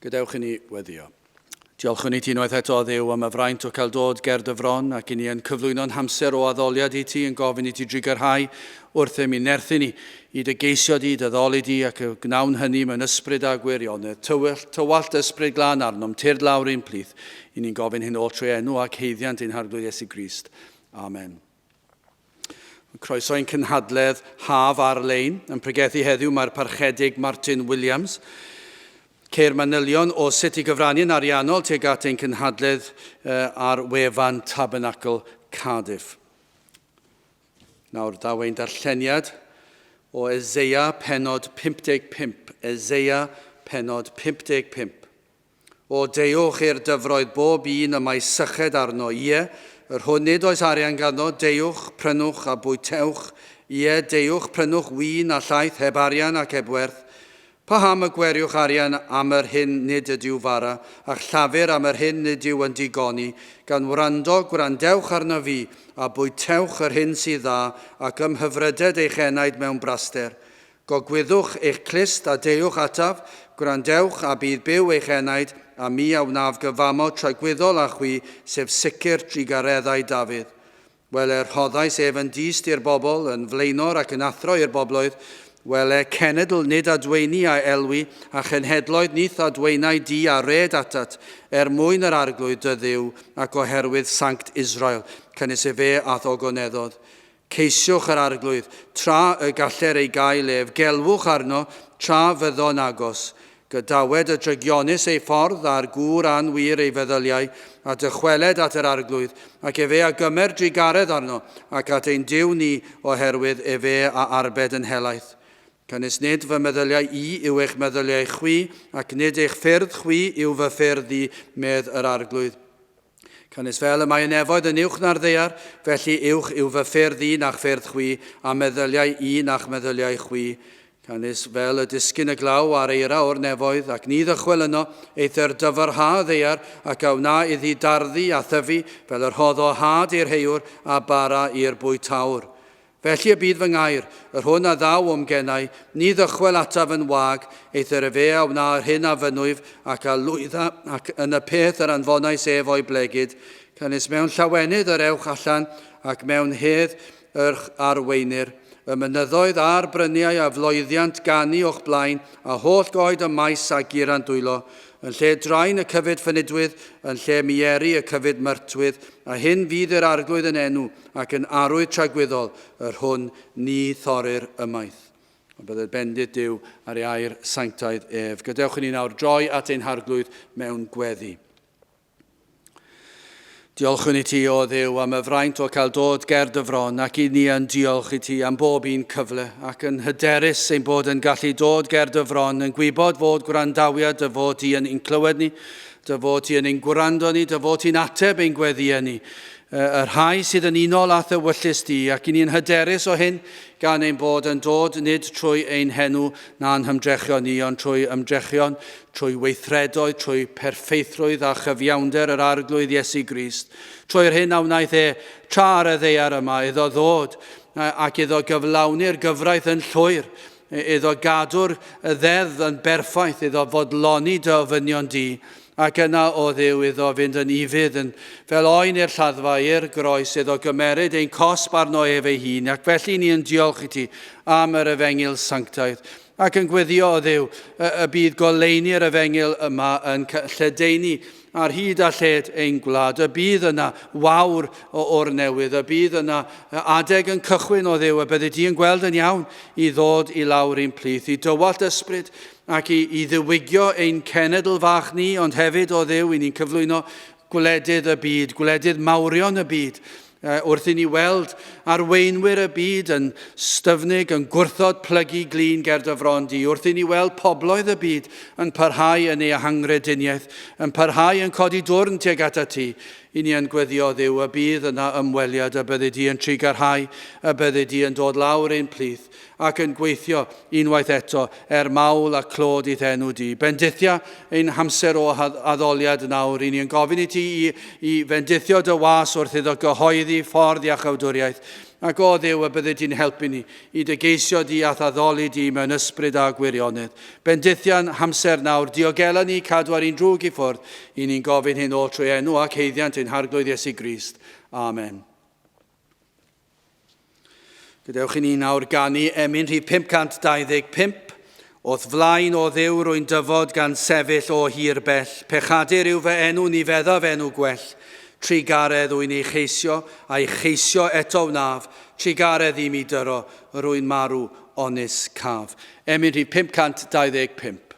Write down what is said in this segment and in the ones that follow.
Gadewch i ni weddio. Diolchwn i ti unwaith eto, Dduw, am y fraint o cael dod ger dy fron ac i ni yn cyflwyno'n hamser o addoliad i ti yn gofyn i ti drugarhau wrthym i nerthu ni, i dy geisio di, dy ddoli di, ac y gwnawn hynny mewn ysbryd a gwirionedd. Tywyll, tywallt ysbryd glân arnom, tyrd lawr i'n plith. I ni'n gofyn hyn oll trwy enw ac haeddiant ein Harglwydd Iesu Grist. Amen. Croeso i'n cynhadledd haf ar-lein. Yn pregethu heddiw mae'r Parchedig Martin Williams. Ceir manylion o sut i gyfrannu yn ariannol tuag at ein cynhadledd ar wefan Tabernacl Cardiff. Nawr daw ein darlleniad o Eseia penod 55. Eseia penod 55. O, deuwch i'r dyfroedd bob un y mae syched arno, ie, yr hwn nid oes arian ganddo, deuwch, prynwch a bwytewch, ie, deuwch, prynwch win a llaeth heb arian ac heb werth. Paham y gweriwch arian am yr hyn nid ydyw fara, a'ch llafur am yr hyn nid yw yn digoni? Gan wrando, gwrandewch arnaf fi, a bwytewch yr hyn sydd dda, ac ymhyfryded eich enaid mewn braster. Gogwyddwch eich clust a deuwch ataf, gwrandewch a bydd byw eich enaid, a mi a wnaf gyfamod tragwyddol â chwi, sef sicr drugareddau Dafydd. Wele, rhoddais ef yn dyst i'r bobl, yn flaenor ac yn athro i'r bobloedd, wele, cenedl nid adweini a elwi, a chenhedloedd nith adweinai di a red atat, er mwyn yr Arglwydd dy Dduw, ac oherwydd Sanct Israel, canys efe a'th ogoneddodd. Ceisiwch yr Arglwydd, tra y galler ei gael ef, gelwch arno, tra fyddo'n agos. Gadawed y drygionus ei ffordd, a'r gŵr anwir ei feddyliau, a dychweled at yr Arglwydd, ac efe a gymer drugaredd arno, ac at ein Duw ni, oherwydd efe a arbed yn helaeth. Canys nid fy meddyliau i yw eich meddyliau chwi, ac nid eich ffyrdd chwi yw fy ffyrdd i, medd yr Arglwydd. Canys fel y mae y nefoedd yn uwch na'r ddaear, felly uwch yw fy ffyrdd i na'ch ffyrdd chwi, a meddyliau i na'ch meddyliau chwi. Canys fel y disgyn y glaw a'r eira o'r nefoedd, ac ni ddychwel yno, eithr dyfrha y ddaear, ac a wna iddi darddu a thyfu, fel y rhoddo had i'r heuwr, a bara i'r bwytawr. Felly y bydd fy ngair, yr hwn a ddaw o'm genau, ni ddychwel ataf yn wag, eithr efe a wna yr hyn a fynnwyf, ac a lwydda, ac yn y peth yr anfonais ef o'i blegid. Canys mewn llawenydd yr ewch allan, ac mewn hedd yr arweinir. Y mynyddoedd a'r bryniau a floeddiant ganu o'ch blaen, a holl goed y maes a gurant dwylo. Yn lle drain y cyfyd ffynidwydd, yn lle mieri y cyfyd myrtwydd, a hyn fydd i'r Arglwydd yn enw, ac yn arwydd tragwyddol, yr hwn ni thorir ymaith. Ond bydded bendith Duw ar ei air sanctaidd ef. Gadewch i ni nawr droi at ein Harglwydd mewn gweddi. Diolchwn i ti, o Dduw, am y fraint o cael dod ger dy fron, ac i ni yn diolch i ti am bob un cyfle, ac yn hyderus ein bod yn gallu dod ger dy fron, yn gwybod fod gwrandawiad dy fod ti yn ein clywed ni, dy fod ti yn ein gwrando ni, dy fod ti'n ateb ein gweddïau ni. Y rhai sydd yn unol â'th ewyllys di, ac i ni'n hyderus o hyn, gan ein bod yn dod nid trwy ein henw na'n hymdrechion ni, ond trwy ymdrechion, trwy weithredoedd, trwy perffeithrwydd a chyfiawnder yr Arglwydd Iesu Grist, trwy'r hyn a wnaeth e tra ar y ddaear yma, iddo ddod ac iddo gyflawni'r gyfraith yn llwyr, iddo gadw'r ddeddf yn berffaith, iddo fodloni dy ofynion di, ac yna, o Dduw, iddo fynd yn ufudd, yn fel oen i'r lladdfa, i'r groes, iddo gymeryd ein cosb arno ef ei hun, ac felly ni yn diolch i ti am yr efengyl sanctaidd, ac yn gweddio, o Dduw, y, y bydd goleuni'r efengyl yma yn lledaenu ar hyd a lled ein gwlad, y bydd yna wawr o o'r newydd, y bydd yna adeg yn cychwyn o Dduw, y byddi di yn gweld yn iawn i ddod i lawr i'n plith, i dywallt ysbryd ac i, i ddiwygio ein cenedl fach ni, ond hefyd o Dduw, i ni'n cyflwyno gwledydd y byd, gwledydd mawrion y byd, wrth i ni weld arweinwyr y byd yn styfnig, yn gwrthod plygu glin ger dy fron di, wrth i ni weld pobloedd y byd yn parhau yn ei anghrediniaeth, yn parhau yn codi dwrn tuag atat ti, i ni yn gweddio Dduw y bydd yna ymweliad y byddi di yn trugarhau, y byddi di yn dod lawr ein plith, ac yn gweithio unwaith eto er mawl a clod i'th enw di. Bendithia ein hamser o addoliad nawr. I ni yn gofyn i ti i, i fendithio dy was wrth iddo gyhoeddi ffordd iachawdwriaeth. Ac o Dduw y byddi di'n helpu ni i dy geisio di a'th addoli di mewn ysbryd a gwirionedd. Bendithian hamser nawr, diogela ni, cadw ar un drwg i ffwrdd, i ni'n gofyn hyn oll trwy enw ac haeddiant ein Harglwydd Iesu Grist. Amen. Gadewch i ni nawr ganu emyn rhif 525. O'th flaen, o Dduw, rwy'n dyfod gan sefyll o hir bell. Pechadur yw fy enw, ni feddaf enw gwell. Trugaredd wy'n ei cheisio, a'i cheisio eto wnaf. Trugaredd i mi dyro, rwy'n marw onis caf. Emyn rhif 525.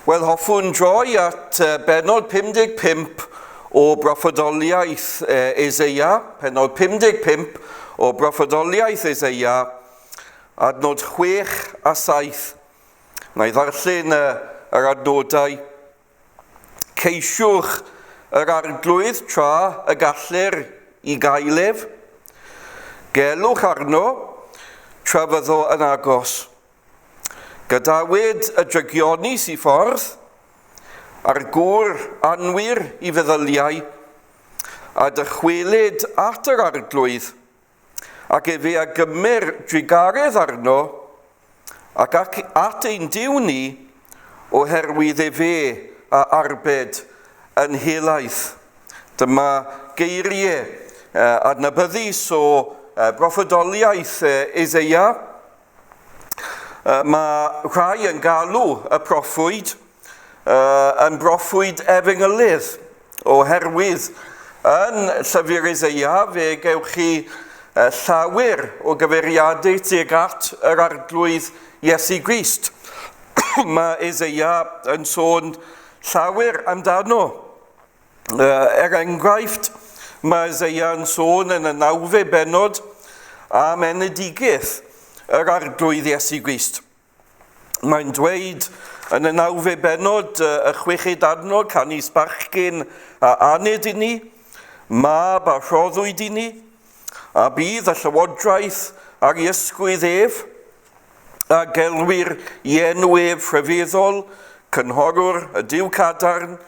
Wel, hoffwn droi at benod 55 o broffwydoliaeth Eseia, penod 55 o broffwydoliaeth Eseia, adnod 6 a 7. Na i ddarllen yr adnodau. Ceisiwch yr Arglwydd tra y gallir i gael ef. Gelwch arno tra fyddo yn agos. Gadawyd y drygionus i ffordd, a'r gŵr anwir i feddyliau, a dychwelyd at yr Arglwydd, ac efe a gymer drugaredd arno, ac ac at ein Duw ni, oherwydd efe a arbed yn helaeth. Dyma geiriau adnabyddus o broffwydoliaeth Eseia. Mae rhai yn galw y proffwyd yn broffwyd efengylydd, oherwydd yn llyfr Eseia fe gewch chi llawer o gyfeiriadau tuag at yr Arglwydd Iesu Grist. Mae Eseia yn sôn llawer amdano. Er enghraifft, mae Eseia yn sôn yn y nawfed bennod am enedigaeth yr Arglwydd Iesu Grist. Mae'n dweud yn y nawfed bennod, y chweched adnod, canys bachgen a aned i ni, mab a rhoddwyd i ni, a bydd y llywodraeth ar ei ysgwydd ef, a gelwir i enw ef rhyfeddol, cynhorwr, y Duw cadarn,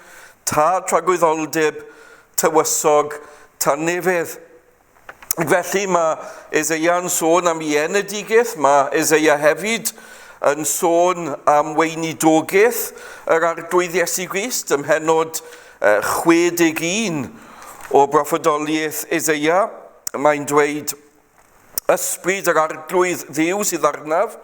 tad tragwyddoldeb, tywysog, tangnefedd. Ac felly mae Eseia'n sôn am ei enedigaeth, mae Eseia hefyd yn sôn am weinidogaeth yr Arglwydd Iesu Grist ym mhennod 61 o broffwydoliaeth Eseia. Mae'n dweud, Ysbryd yr Arglwydd Dduw sydd arnaf,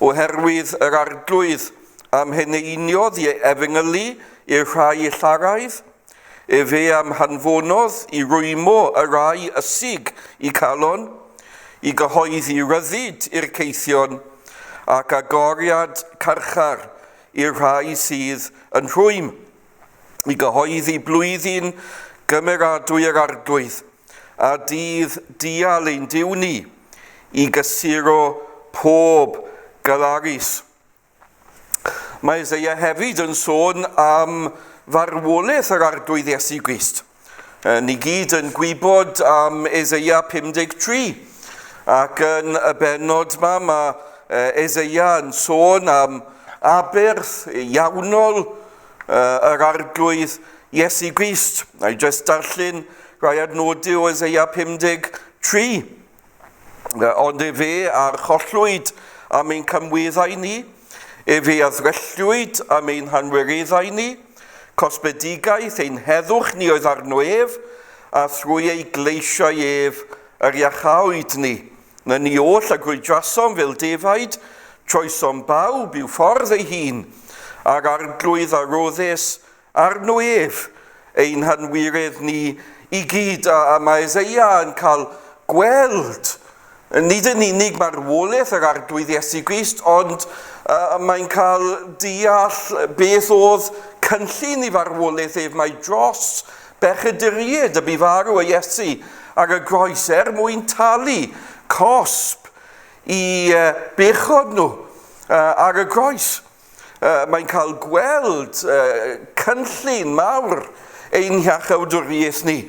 oherwydd yr Arglwydd am heneiniodd i efengylu i'r rhai llaraidd, efe am hanfonodd i rwymo y rhai ysig i calon, i gyhoeddi rhyddid i'r caethion, ac agoriad carchar i'r rhai sydd yn rhwym, i gyhoeddi blwyddyn gymeradwy yr Arglwydd, a dydd dial ein Duw ni, i gysuro pob galarus. Mae Eseia hefyd yn sôn am farwolaeth yr Arglwydd Iesu Grist. Ni gyd yn gwybod am Eseia 53, ac yn y bennod yma mae Eseia yn sôn am aberth iawnol yr Arglwydd Iesu Grist. Na i jyst darllen rhai adnodau o Eseia 53. Ond efe a chollwyd am ein camweddau ni, efe a ddrylliwyd am ein hanwireddau ni, cosbedigaeth ein heddwch ni oedd arno ef, a thrwy ei gleisiau ef yr iachawyd ni. Na ni oll a grwydrasom fel defaid, troesom bawb i'w ffordd ei hun, a'r Arglwydd a roddes arno ef ein hanwiredd ni i gyd. A mae Eseia yn cael gweld nid yn unig marwolaeth yr Arglwydd Iesu Grist, ond mae'n cael deall beth oedd cynllun i farwolaeth ef. Mae dros bechaduriaid y bu farw y Iesu ar y groes er mwyn talu cosb i bechod nhw ar y groes. Mae'n cael gweld cynllun mawr ein hiachawdwriaeth ni.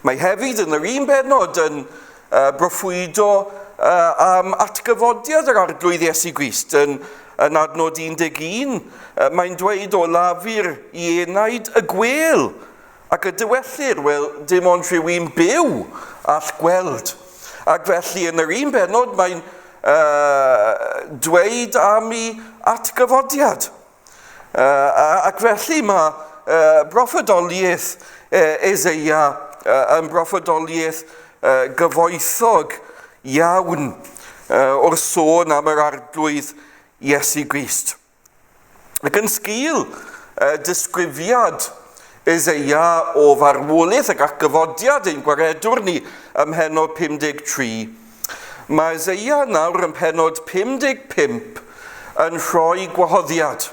Mae hefyd yn yr un bennod yn broffwydo am atgyfodiad yr Arglwydd Iesu Grist yn, yn adnod 11. Mae'n dweud o lafur i enaid y gwêl ac y dywellir, wel, dim ond rhywun byw all gweld. Ac felly yn yr un bennod mae'n dweud am ei atgyfodiad. Ac felly mae broffwydoliaeth Eseia yn broffwydoliaeth gyfoethog iawn wrth sôn am yr Arglwydd Iesu Grist. Ac yn sgil disgrifiad Eseia o farwolaeth ac atgyfodiad ein gwaredwr ni ym mhennod 53, mae Eseia nawr ym mhennod 55 yn rhoi gwahoddiad.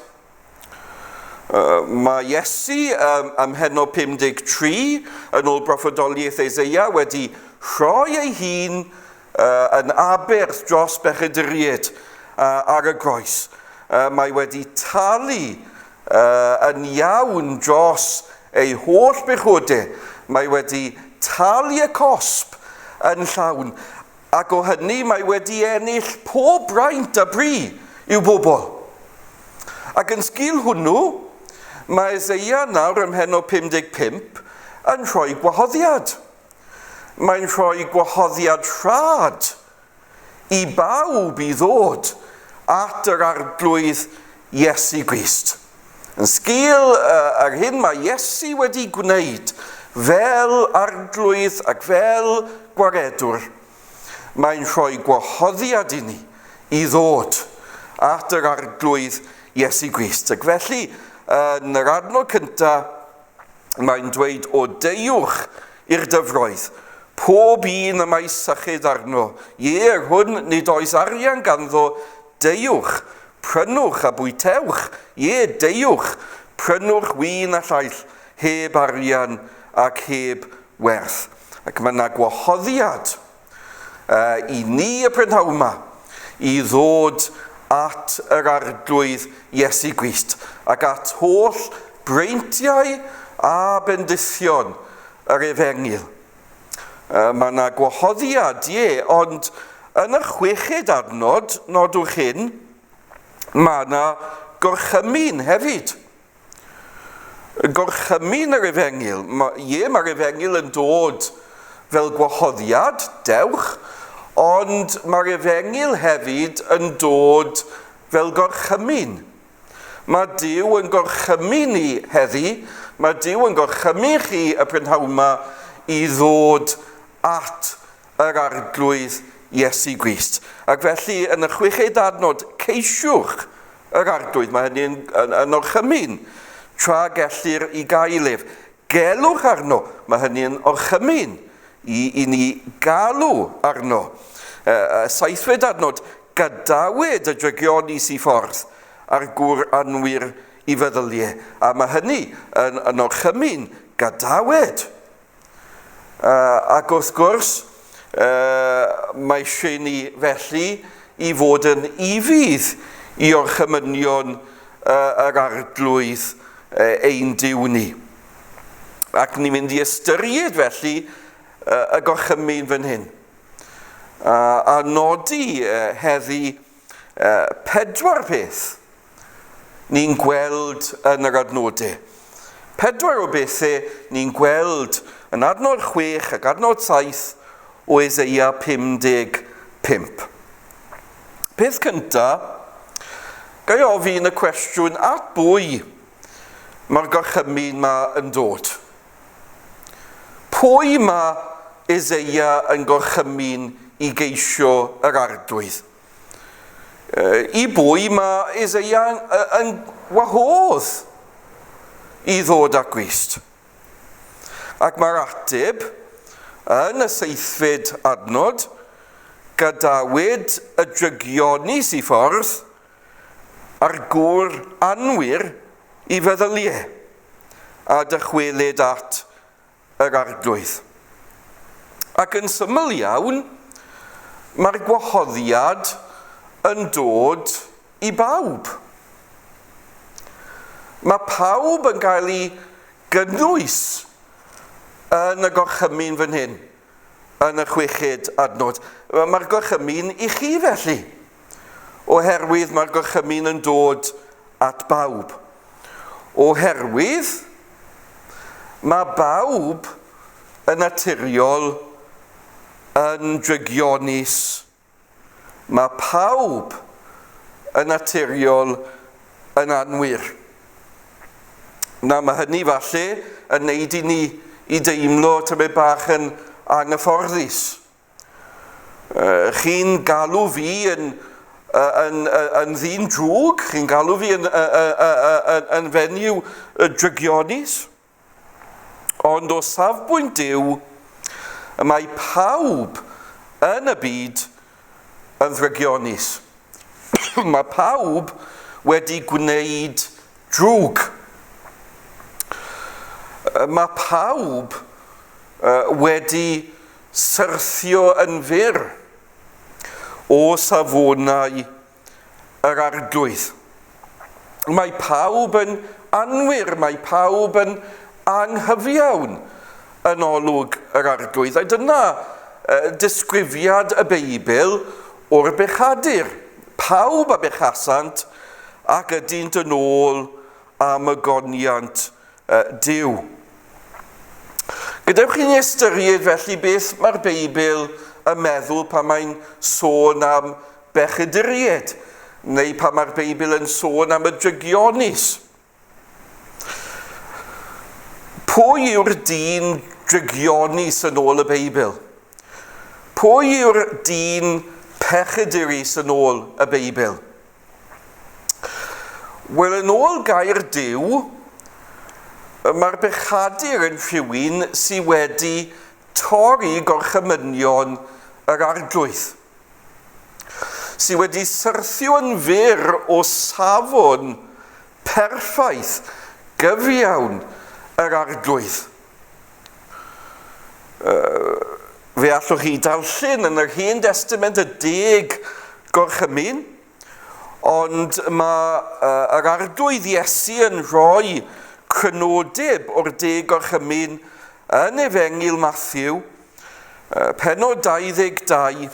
Mae Iesu ym mhennod 53, yn ôl broffwydoliaeth Eseia, wedi rhoi ei hun yn aberth dros bechaduriaid ar y groes. Mae wedi talu yn iawn dros ei holl bechodau. Mae wedi talu y cosb yn llawn. Ac o hynny mae wedi ennill pob braint a bri i'w bobl. Ac yn sgil hwnnw, mae Eseia nawr ym mhennod 55 yn rhoi gwahoddiad. Mae'n rhoi gwahoddiad rhad i bawb i ddod at yr Arglwydd Iesu Grist. Yn sgil yr hyn mae Iesu wedi gwneud fel Arglwydd ac fel Gwaredwr, mae'n rhoi gwahoddiad i ni i ddod at yr Arglwydd Iesu Grist. Ac felly, yn yr adnod cyntaf, Mae'n dweud, O deuwch i'r dyfroedd, pob un y mae syched arno, ie, yr hwn nid oes arian ganddo, deuwch, prynwch a bwytewch, ie, deuwch, prynwch win a llaill, heb arian ac heb werth. Ac mae yna gwahoddiad i ni y prynhawn yma i ddod at yr Arglwydd Iesu Grist ac at holl breintiau a bendithion yr Efengyl. Mae yna gwahoddiad, ie, ond Yn y chweched adnod, nodwch hyn, mae yna gorchymyn hefyd. Gorchymyn yr efengyl. Ie, mae'r efengyl yn dod fel gwahoddiad, dewch, ond mae'r efengyl hefyd yn dod fel gorchymyn. Mae Duw yn gorchymyn ni heddi, mae Duw yn gorchymyn chi y prynhawn yma i ddod at yr Arglwydd Iesu Grist. Ac felly, yn y chweched adnod, ceisiwch yr Arglwydd, mae hynny'n yn, yn orchymyn, tra gellir i gael ef. Gelwch arno, mae hynny'n orchymyn i, i ni galw arno. E, saithfed adnod, gadawyd y drygionus i ffordd a'r gŵr anwir i feddyliau. A mae hynny yn, yn orchymyn, gadawyd. Ac wrth gwrs, mae eisiau ni felly i fod yn ufudd i orchymynion yr Arglwydd ein Duw ni. Ac ni'n mynd i ystyried felly y gorchymyn fan hyn. A nodi heddi pedwar peth ni'n gweld yn yr adnodau. Pedwar o bethau ni'n gweld yn adnod 6 ac adnod 7 o Eseia 55. Peth cyntaf, ga i ofyn y cwestiwn at bwy mae'r gorchymyn ma yn dod? Pwy mae Eseia yn gorchymyn i geisio yr Arglwydd? I bwy mae Eseia yn wahodd i ddod at Grist? Ac mae'r ateb yn y seithfed adnod, gadawyd y drygionus i ffordd a'r gŵr anwir i feddyliau, a dychwelyd at yr Arglwydd. Ac yn syml iawn, mae'r gwahoddiad yn dod i bawb. Mae pawb yn cael ei gynnwys yn y gorchymyn fan hyn, yn y chweched adnod. Mae'r gorchymyn i chi felly, oherwydd mae'r gorchymyn yn dod at bawb. Oherwydd mae bawb yn naturiol yn drygionus. Mae pawb yn naturiol yn anwir. Na, mae hynny falle yn neud i ni i deimlo tymed bach yn anghyfforddus. Chi'n galw fi yn, yn, yn ddyn drwg, chi'n galw fi yn, yn, yn fenyw drygionus. Ond o safbwynt Duw, y mae pawb yn y byd yn ddrygionus. Mae pawb wedi gwneud drwg. Mae pawb wedi syrthio yn fyr o safonau yr Arglwydd. Mae pawb yn anwir, mae pawb yn anghyfiawn yn olwg yr Arglwydd. A dyna disgrifiad y Beibl o'r bechadur. Pawb a bechasant ac ydynt yn ôl am y goniant Duw. Gadewch i ni ystyried felly beth mae'r Beibl yn meddwl pan mae'n sôn am bechaduriaid, neu pan mae'r Beibl yn sôn am y drygionus. Pwy yw'r dyn drygionus yn ôl y Beibl? Pwy yw'r dyn pechadurus yn ôl y Beibl? Wel, yn ôl gair Duw, mae'r bechadur yn rhywun sydd wedi torri gorchymynion yr Arglwydd, sydd wedi syrthio yn fyr o safon perffaith, gyfiawn yr Arglwydd. Fe allwch chi darllen yn yr Hen Destament y deg gorchymyn, ond mae yr Arglwydd Iesu yn rhoi crynodeb o'r deg gorchymyn yn Efengyl Mathew, penod 22.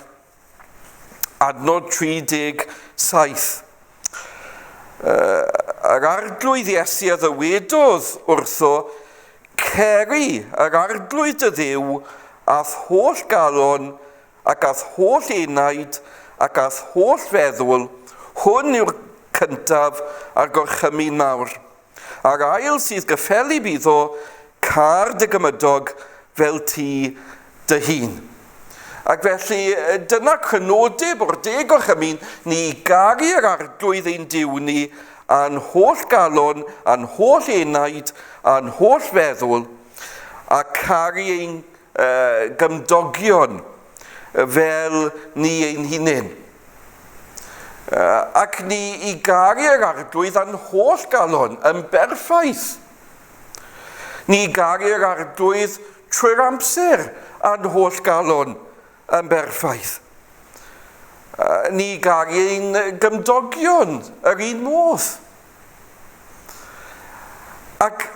Adnod 37. Yr arglwydd Iesu a ddywedodd wrtho, Ceri yr arglwydd dy ddiw a'th holl galon ac a'th holl enaid ac a'th holl feddwl, hwn yw'r cyntaf a'r gorchymyn mawr. A'r ail sydd gyffelyb iddo, car dy gymydog fel ti dy hun. Ac felly, dyna crynodeb o'r deg gorchymyn ni i garu yr arglwydd ein Duw ni â'n holl galon, â'n holl enaid, â'n holl feddwl, a caru ein gymdogion fel ni ein hunain. Ac ni i garu yr arglwydd â'n holl galon yn berffaith. Ni i garu yr arglwydd trwy'r amser â'n holl galon yn berffaith. Ni i garu ein gymdogion yr un modd. Ac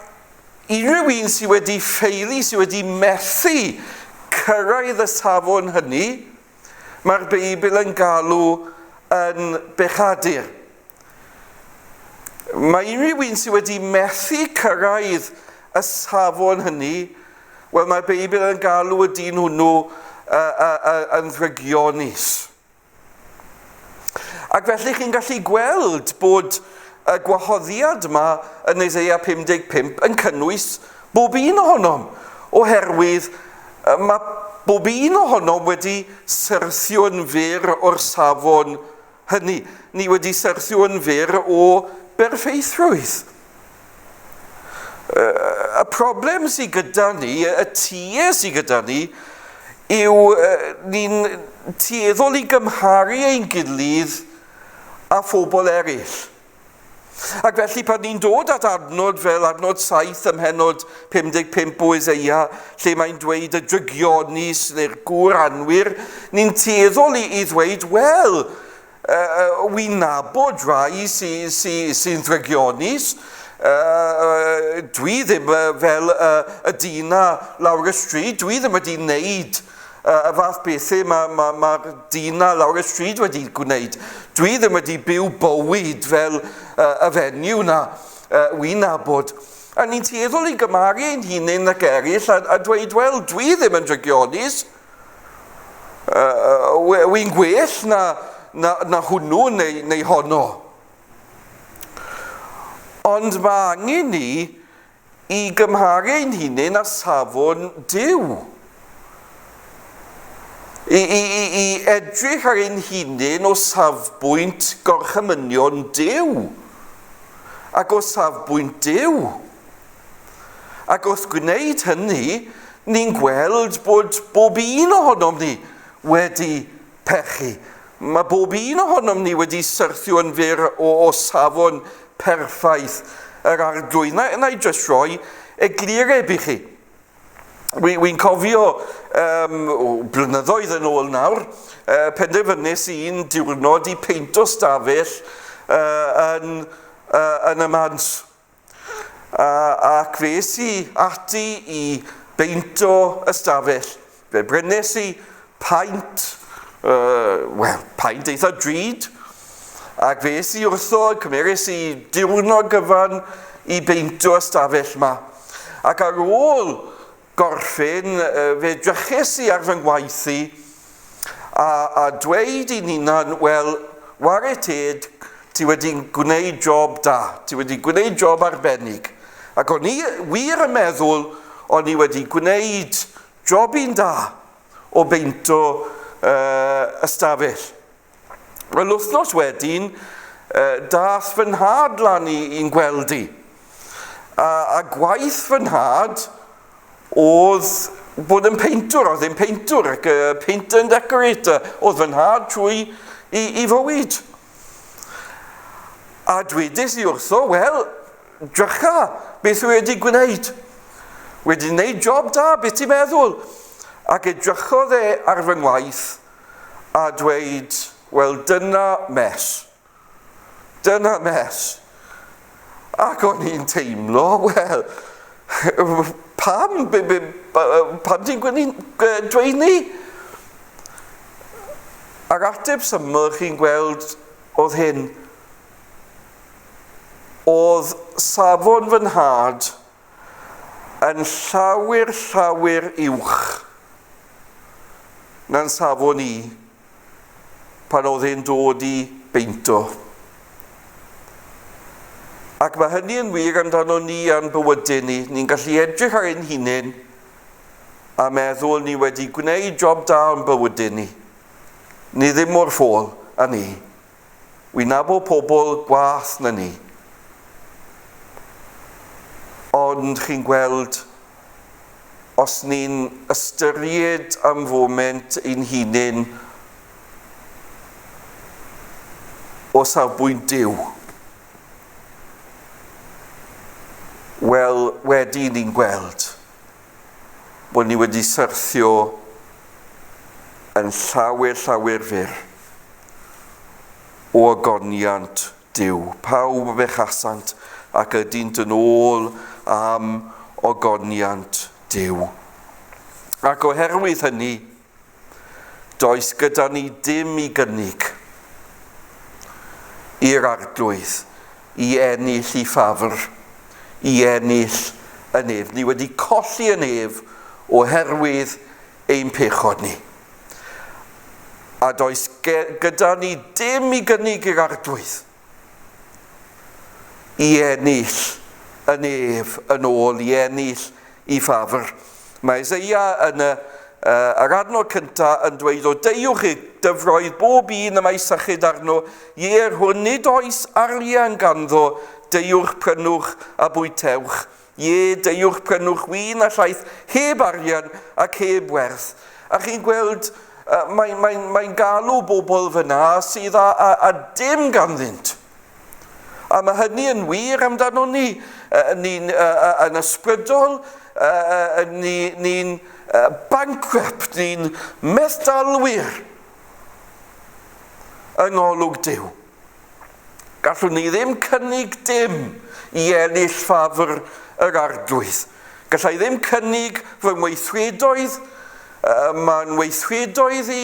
unrhyw un sydd wedi ffeili, sydd wedi methu cyrraedd y safon hynny, Mae'r Beibl yn galw yn bechadur. Mae unrhyw un sydd wedi methu cyrraedd y safon hynny, wel mae'r Beibl yn galw y dyn hwnnw yn ddrygionus. Ac felly chi'n gallu gweld bod y gwahoddiad yma yn Isaiah 55 yn cynnwys bob un ohonom, oherwydd mae bob un ohonom wedi syrthio'n fyr o'r safon hynny. Ni wedi syrthio'n fyr o berffeithrwydd. Y problem sydd gyda ni, y tue sydd gyda ni, yw ni'n tueddol i gymharu ein gilydd â phobl eraill. Ac felly pan ni'n dod at adnod fel adnod 7 ym mhennod 55 o Eseia, lle mae'n dweud y drygionus neu'r gŵr anwir, ni'n tueddol i, i ddweud, wel, uh, wy'n nabod rai sy'n sy, sy, sy ddrygionus, uh, dwi ddim fel uh, y dyn na lawr y stryd, dwi ddim wedi wneud y fath bethau mae'r ma, ma, ma dyn na lawr y stryd wedi gwneud. Dwi ddim wedi byw bywyd fel y fenyw na wy'n nabod. A ni'n tueddol i gymaru ein hunain ac eraill a, a dweud, wel, dwi ddim yn drygionus. Uh, wy'n gwell na, na, na hwnnw neu, neu honno. Ond mae angen ni i gymharu ein hunain â safon Duw. I, i, i, i edrych ar ein hunain o safbwynt gorchymynion Duw ac o safbwynt Duw. Ac wrth gwneud hynny, ni'n gweld bod bob un ohonom ni wedi pechu. Mae bob un ohonom ni wedi syrthio yn fyr o, o safon perffaith yr arglwydd. Na, na i jyst rhoi eglureb i chi. Wi'n wi cofio um, blynyddoedd yn ôl nawr, uh, penderfynus i un diwrnod i peinto stafell uh, yn, uh, yn y mans. Ac fe es i ati i beinto ystafell. Fe brynes i paent, uh, wel, paent eitha drud, ac fe es i wrtho, cymeres i diwrnod gyfan i beinto ystafell ma. Ac ar ôl gorffen, fe dryches i ar fy ngwaith i, a, a dweud i'n hunan, wel, ware teg, ti wedi gwneud job da, ti wedi gwneud job arbennig. Ac o'n i wir yn meddwl, o'n i wedi gwneud job un da o beinto uh, ystafell. Wel, wythnos wedyn, uh, dath fy nhad lan i'n gweld i. A, a gwaith fy nhad oedd bod yn peintwr, oedd e'n peintwr, ac uh, painter and decorator, oedd fy nhad trwy i, i fywyd. A dwedes i wrtho, wel, drycha, beth yw wedi gwneud? Wedi gwneud job da, beth ti'n meddwl? Ac edrychodd e ar fy ngwaith, a dweud, wel dyna mess. Dyna mess. Ac o'n i'n teimlo, wel, pam, pam ti'n dweud ni? A'r ateb syml chi'n gweld oedd hyn. Oedd safon fy nhad yn llawer llawer uwch na'n safon i pan oedd e'n dod i beinto. Ac mae hynny yn wir amdano ni a'n bywydau ni. Ni'n gallu edrych ar ein hunain a meddwl ni wedi gwneud job da o'n bywydau ni. Ni ddim mor ffôl â ni. Wi'n nabod pobl gwath na ni. Ond chi'n gweld, os ni'n ystyried am foment ein hunain o safbwynt Duw, wel, wedi ni'n gweld bod ni wedi syrthio yn llawer, llawer fyr o ogoniant Duw. Pawb a bechasant ac ydynt yn ôl am ogoniant Duw. Ac oherwydd hynny, does gyda ni dim i gynnig i'r Arglwydd i ennill i ffafr, i ennill y nef. Ni wedi colli y nef oherwydd ein pechod ni. A does gyda ni dim i gynnig i'r Arglwydd i ennill y nef yn ôl, i ennill i ffafr. Mae Eseia yn y, uh, yr adnod cyntaf yn dweud o deuwch i dyfroedd bob un y mae sychyd arno, ie'r hwn nid oes arian ganddo, deuwch prynwch a bwytewch. Ie, deuwch prynwch win a llaeth heb arian ac heb werth. A chi'n gweld, uh, mae'n mae, mae galw bobl fyna sydd â, â, â dim ganddynt. A mae hynny yn wir amdano ni. Uh, ni'n uh, yn ysbrydol, uh, ni'n ni uh, bankrupt, ni'n methdalwyr yng ngolwg Duw. Gallwn ni ddim cynnig dim i ennill ffafr yr Arglwydd. Gallai ddim cynnig fy ngweithredoedd, mae'n weithredoedd i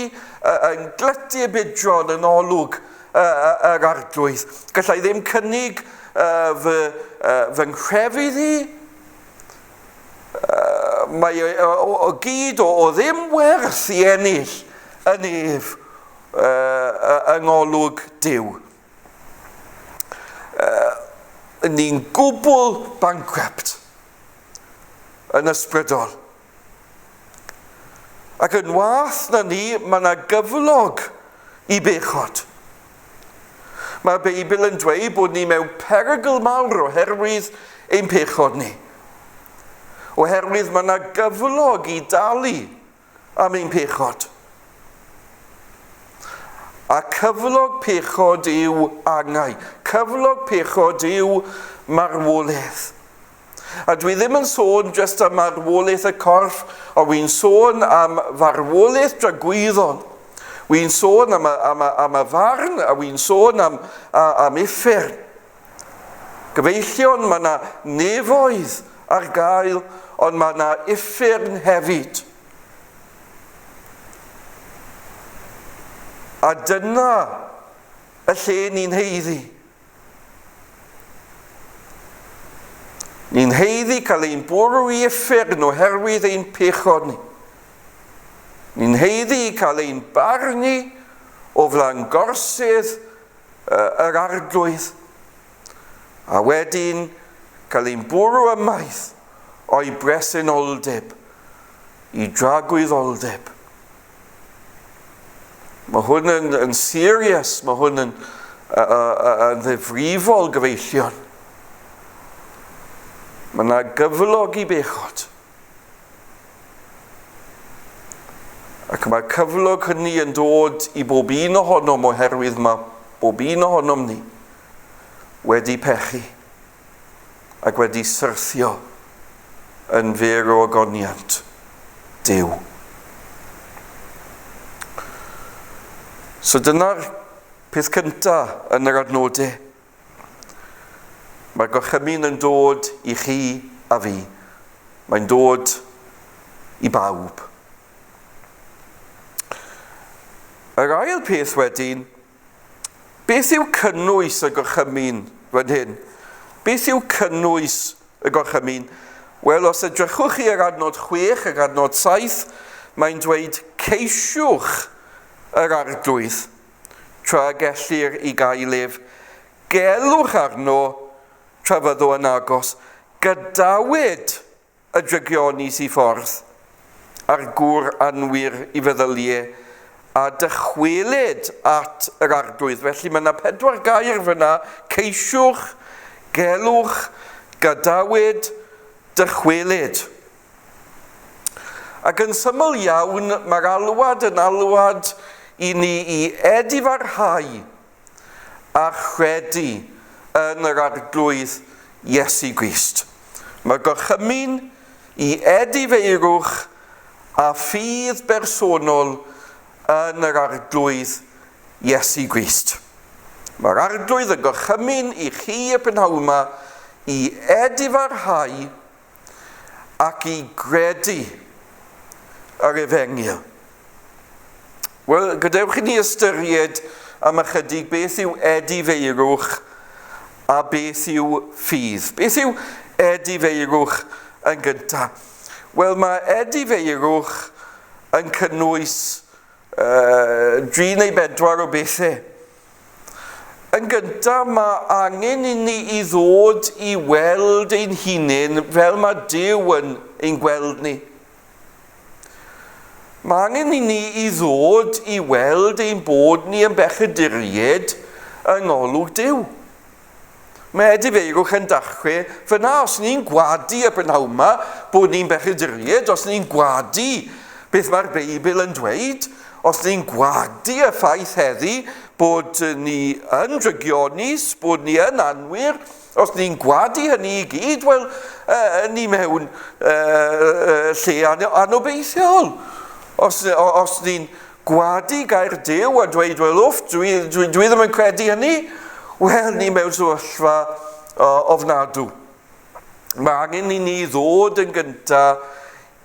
yn glytu y bidron yn olwg yr Arglwydd. Gallai ddim cynnig fy, fy nghrefydd i. Mae o, o, o gyd o, o ddim werth i ennill yn ef yng ngolwg Duw. Ni'n gwbl bankrupt yn ysbrydol. Ac yn wath na ni, mae yna gyflog i bechod. Mae'r Beibl yn dweud bod ni mewn perygl mawr oherwydd ein pechod ni. Oherwydd mae yna gyflog i dalu am ein pechod. A cyflog pechod yw angau. Cyflog pechod yw marwolaeth. A dwi ddim yn sôn jyst am marwolaeth y corff, ond wy'n sôn am farwolaeth dragwyddol. Wy'n sôn am y, am y, am y farn, a wy'n sôn am, am uffern. Gyfeillion, mae yna nefoedd ar gael, ond mae yna uffern hefyd. A dyna y lle ni'n heiddi. Ni'n heiddi cael ein bwrw i uffern oherwydd ein pechod ni. Ni'n heiddi cael ein barnu o flaen gorsydd yr Arglwydd, a wedyn cael ein bwrw ymaith o'i bresenoldeb i dragwyddoldeb. Mae hwn yn, yn serious, mae hwn yn, yn ddifrifol gyfeillion. Mae yna gyflog i bechod. Ac mae'r cyflog hynny yn dod i bob un ohonom oherwydd mae bob un ohonom ni wedi pechu ac wedi syrthio yn fyr o ogoniant Duw. So dyna'r peth cyntaf yn yr adnodau. Mae'r gorchymyn yn dod i chi a fi. Mae'n dod i bawb. Yr ail peth wedyn, beth yw cynnwys y gorchymyn fan hyn? Beth yw cynnwys y gorchymyn? Wel, os edrychwch chi ar adnod 6 ac adnod 7, mae'n dweud ceisiwch yr arglwydd tra gellir i gael ef. Gelwch arno tra fyddo yn agos. Gadawyd y drygionus i ffordd, a'r gŵr anwir i feddylie, a dychwelyd at yr arglwydd. Felly mae yna pedwar gair fyna, ceisiwch, gelwch, gadawyd, dychwelyd. Ac yn syml iawn, mae'r alwad yn alwad i ni i edifarhau a chredu yn yr Arglwydd Iesu Grist. Mae gorchymyn i edifeirwch a ffydd bersonol yn yr Arglwydd Iesu Grist. Mae'r Arglwydd yn gorchymyn i chi y prynhawn yma i edifarhau ac i gredu yr efengyl. Wel, gadewch i ni ystyried am ychydig beth yw edifeirwch a beth yw ffydd. Beth yw edifeirwch yn gyntaf? Wel, mae edifeirwch yn cynnwys uh, dri neu bedwar o bethau. Yn gyntaf, mae angen i ni i ddod i weld ein hunain fel mae Duw yn ein gweld ni. Mae angen i ni i ddod i weld ein bod ni yn bechaduriaid yng ngolwg Duw. Mae edifeirwch yn dachrau fyna. Os ni'n gwadu y prynhawn yma bod ni'n bechaduriaid, os ni'n gwadu beth mae'r Beibl yn dweud, os ni'n gwadu y ffaith heddi bod ni yn drygionus, bod ni yn anwir, os ni'n gwadu hynny i gyd, wel, uh, ni mewn uh, lle anobeithiol. Os, os ni'n gwadu gair Duw a dweud, wel, wff, dwi, dwi, dwi ddim yn credu hynny, wel, ni mewn sefyllfa ofnadw. Mae angen i ni ddod yn gyntaf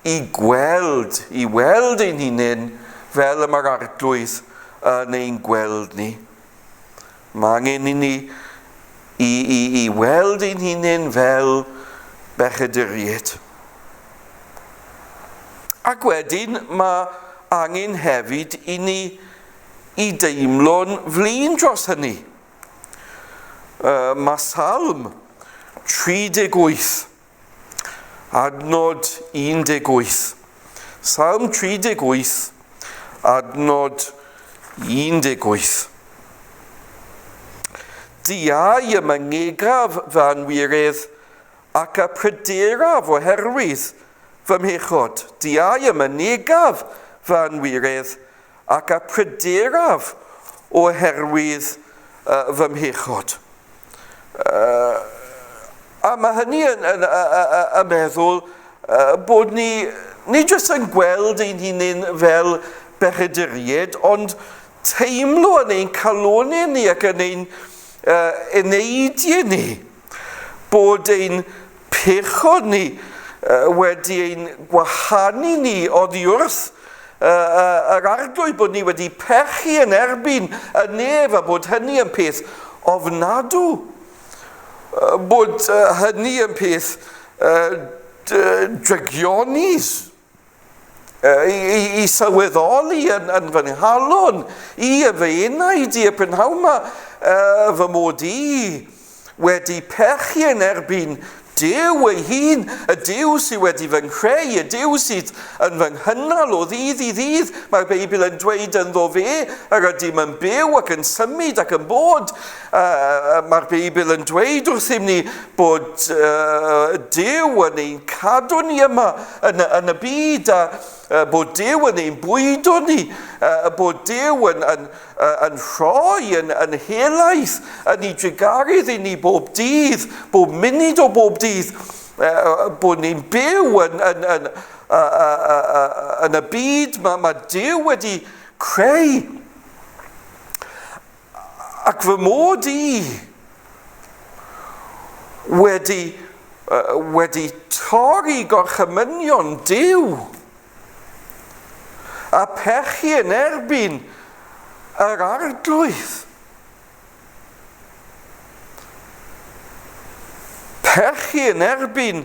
i gweld, i weld ein hunain fel y mae'r Arglwydd yn ein gweld ni. Mae angen i ni i, i, i weld ein hunain fel bechaduriaid. Ac wedyn mae angen hefyd i ni i deimlo'n flin dros hynny. Uh, mae Salm 38 Adnod 18. Salm 38, adnod 18. Diau y myngegaf fy anwiredd ac y pryderaf oherwydd fy mhechod. Diau y mynegaf fy anwiredd ac y pryderaf oherwydd fy mhechod. Uh, a mae hynny yn, yn, yn, yn meddwl uh, bod ni, nid jyst yn gweld ein hunain fel bechaduriaid, ond teimlo yn ein calonau ni ac yn ein uh, eneidiau ni bod ein pechod ni uh, wedi ein gwahanu ni oddi wrth uh, uh, yr arglwydd, bod ni wedi pechu yn erbyn y nef a bod hynny yn peth ofnadw, uh, bod uh, hynny yn peth uh, drygionus, i, i, i sylweddoli yn, yn fy nghalon, i y fy enaid i y prynhawn yma, uh, fy mod i wedi pechu yn erbyn Duw ei hun, y Duw sydd wedi fy nghreu, y Duw sydd yn fy nghynnal o ddydd i ddydd. Mae'r Beibl yn dweud ynddo fe yr ydym yn byw ac yn symud ac yn bod. Uh, Mae'r Beibl yn dweud wrthym ni bod uh, Duw yn ein cadw ni yma yn, yn y byd a uh, bod Duw yn ein bwydo ni, uh, bod Duw yn, yn, uh, yn rhoi yn, yn helaeth yn ei drugaredd i ni bob dydd, bob munud o bob dydd, uh, bod ni'n byw yn, yn, yn, uh, uh, uh, yn y byd mae, mae Duw wedi creu. Ac fy mod i wedi, uh, wedi torri gorchymynion Duw a pechu yn erbyn yr arglwydd. Pechu yn erbyn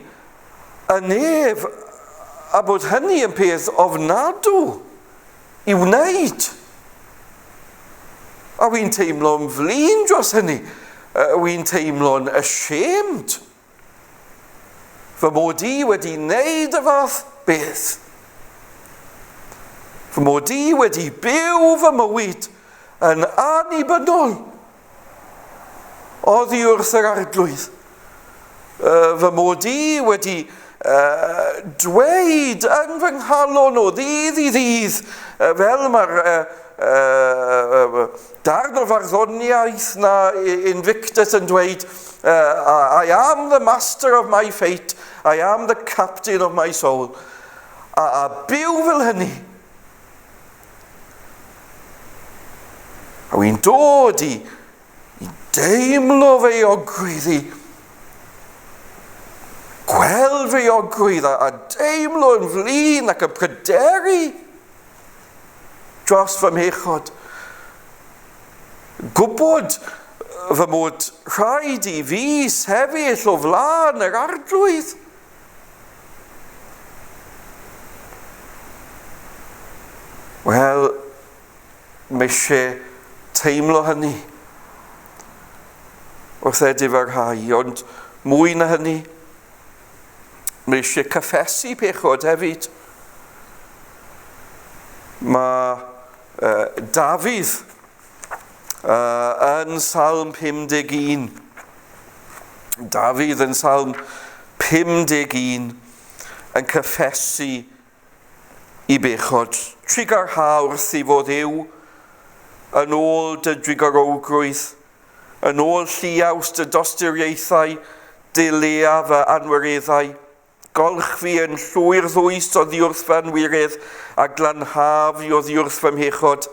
y nef a bod hynny yn peth ofnadw i wneud. A wy'n teimlo'n flin dros hynny. Wy'n teimlo'n ashamed. Fy mod i wedi wneud y fath beth. Fy mod i wedi byw fy mywyd yn annibynnol oddi wrth yr arglwydd. Fy mod i wedi dweud yn fy nghalon o ddydd i ddydd, fel mae'r darn o farddoniaeth na Invictus yn dweud, I am the master of my fate, I am the captain of my soul. A, a byw fel hynny. A wy'n dod i, i deimlo fe euogrwydd i gweld fy euogrwydd a, a deimlo yn flin ac yn pryderu dros fy mhechod. Gwybod fy mod rhaid i fi sefyll o flaen yr arglwydd. Wel, mae eisiau teimlo hynny wrth edifarhau, ond mwy na hynny, mae eisiau cyffesu pechod hefyd. Mae Dafydd yn Salm 51. Dafydd yn Salm 51 yn cyffesu i bechod. Trugarha wrth i fod yw, yn ôl dy drugarowgrwydd, yn ôl lliaws dy dosturiaethau, dilea fy anwireddau. Golch fi yn llwyr ddwys oddiwrth fy anwiredd, a glanha fi oddiwrth fy mhechod.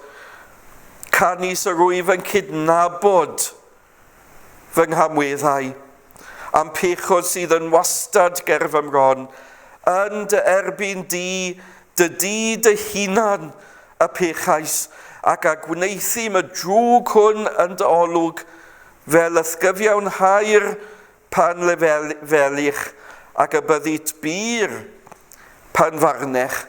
Canys yr wyf yn cydnabod fy nghamweddau, a'm pechod sydd yn wastad ger fy mron, yn dy erbyn di, dy di dy hunan y pechais, ac a gwneuthum y drwg hwn yn dy olwg, fel y'th gyfiawnhair pan lefelych ac y byddit bur pan farnech.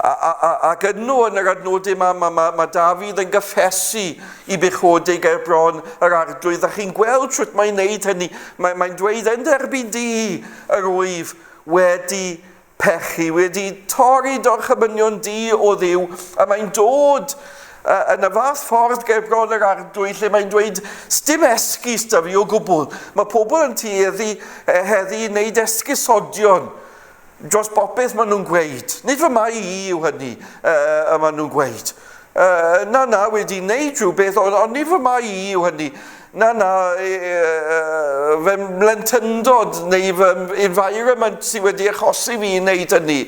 A, a, a, ac yno yn yr adnodau yma, mae, mae, mae Dafydd yn gyffesu i bechodau ger bron yr arglwydd, a chi'n gweld sut mae'n neud hynny. Mae, mae'n dweud, yn derbyn di yr wyf wedi pechu, wedi torri dorchymynion di o Dduw, a mae'n dod yn y fath ffordd ger bron yr arglwydd lle mae'n dweud, sdim esgus da fi o gwbl. Mae pobl yn tueddu heddi i wneud esgusodion dros bopeth maen nhw'n gweud. Nid fy mai i yw hynny y maen nhw'n gweud. Na, na, wedi wneud rhywbeth, ond on nid fy mai i yw hynny. Na, na, fy mhlentyndod neu fy environment sydd wedi achosi fi i wneud hynny.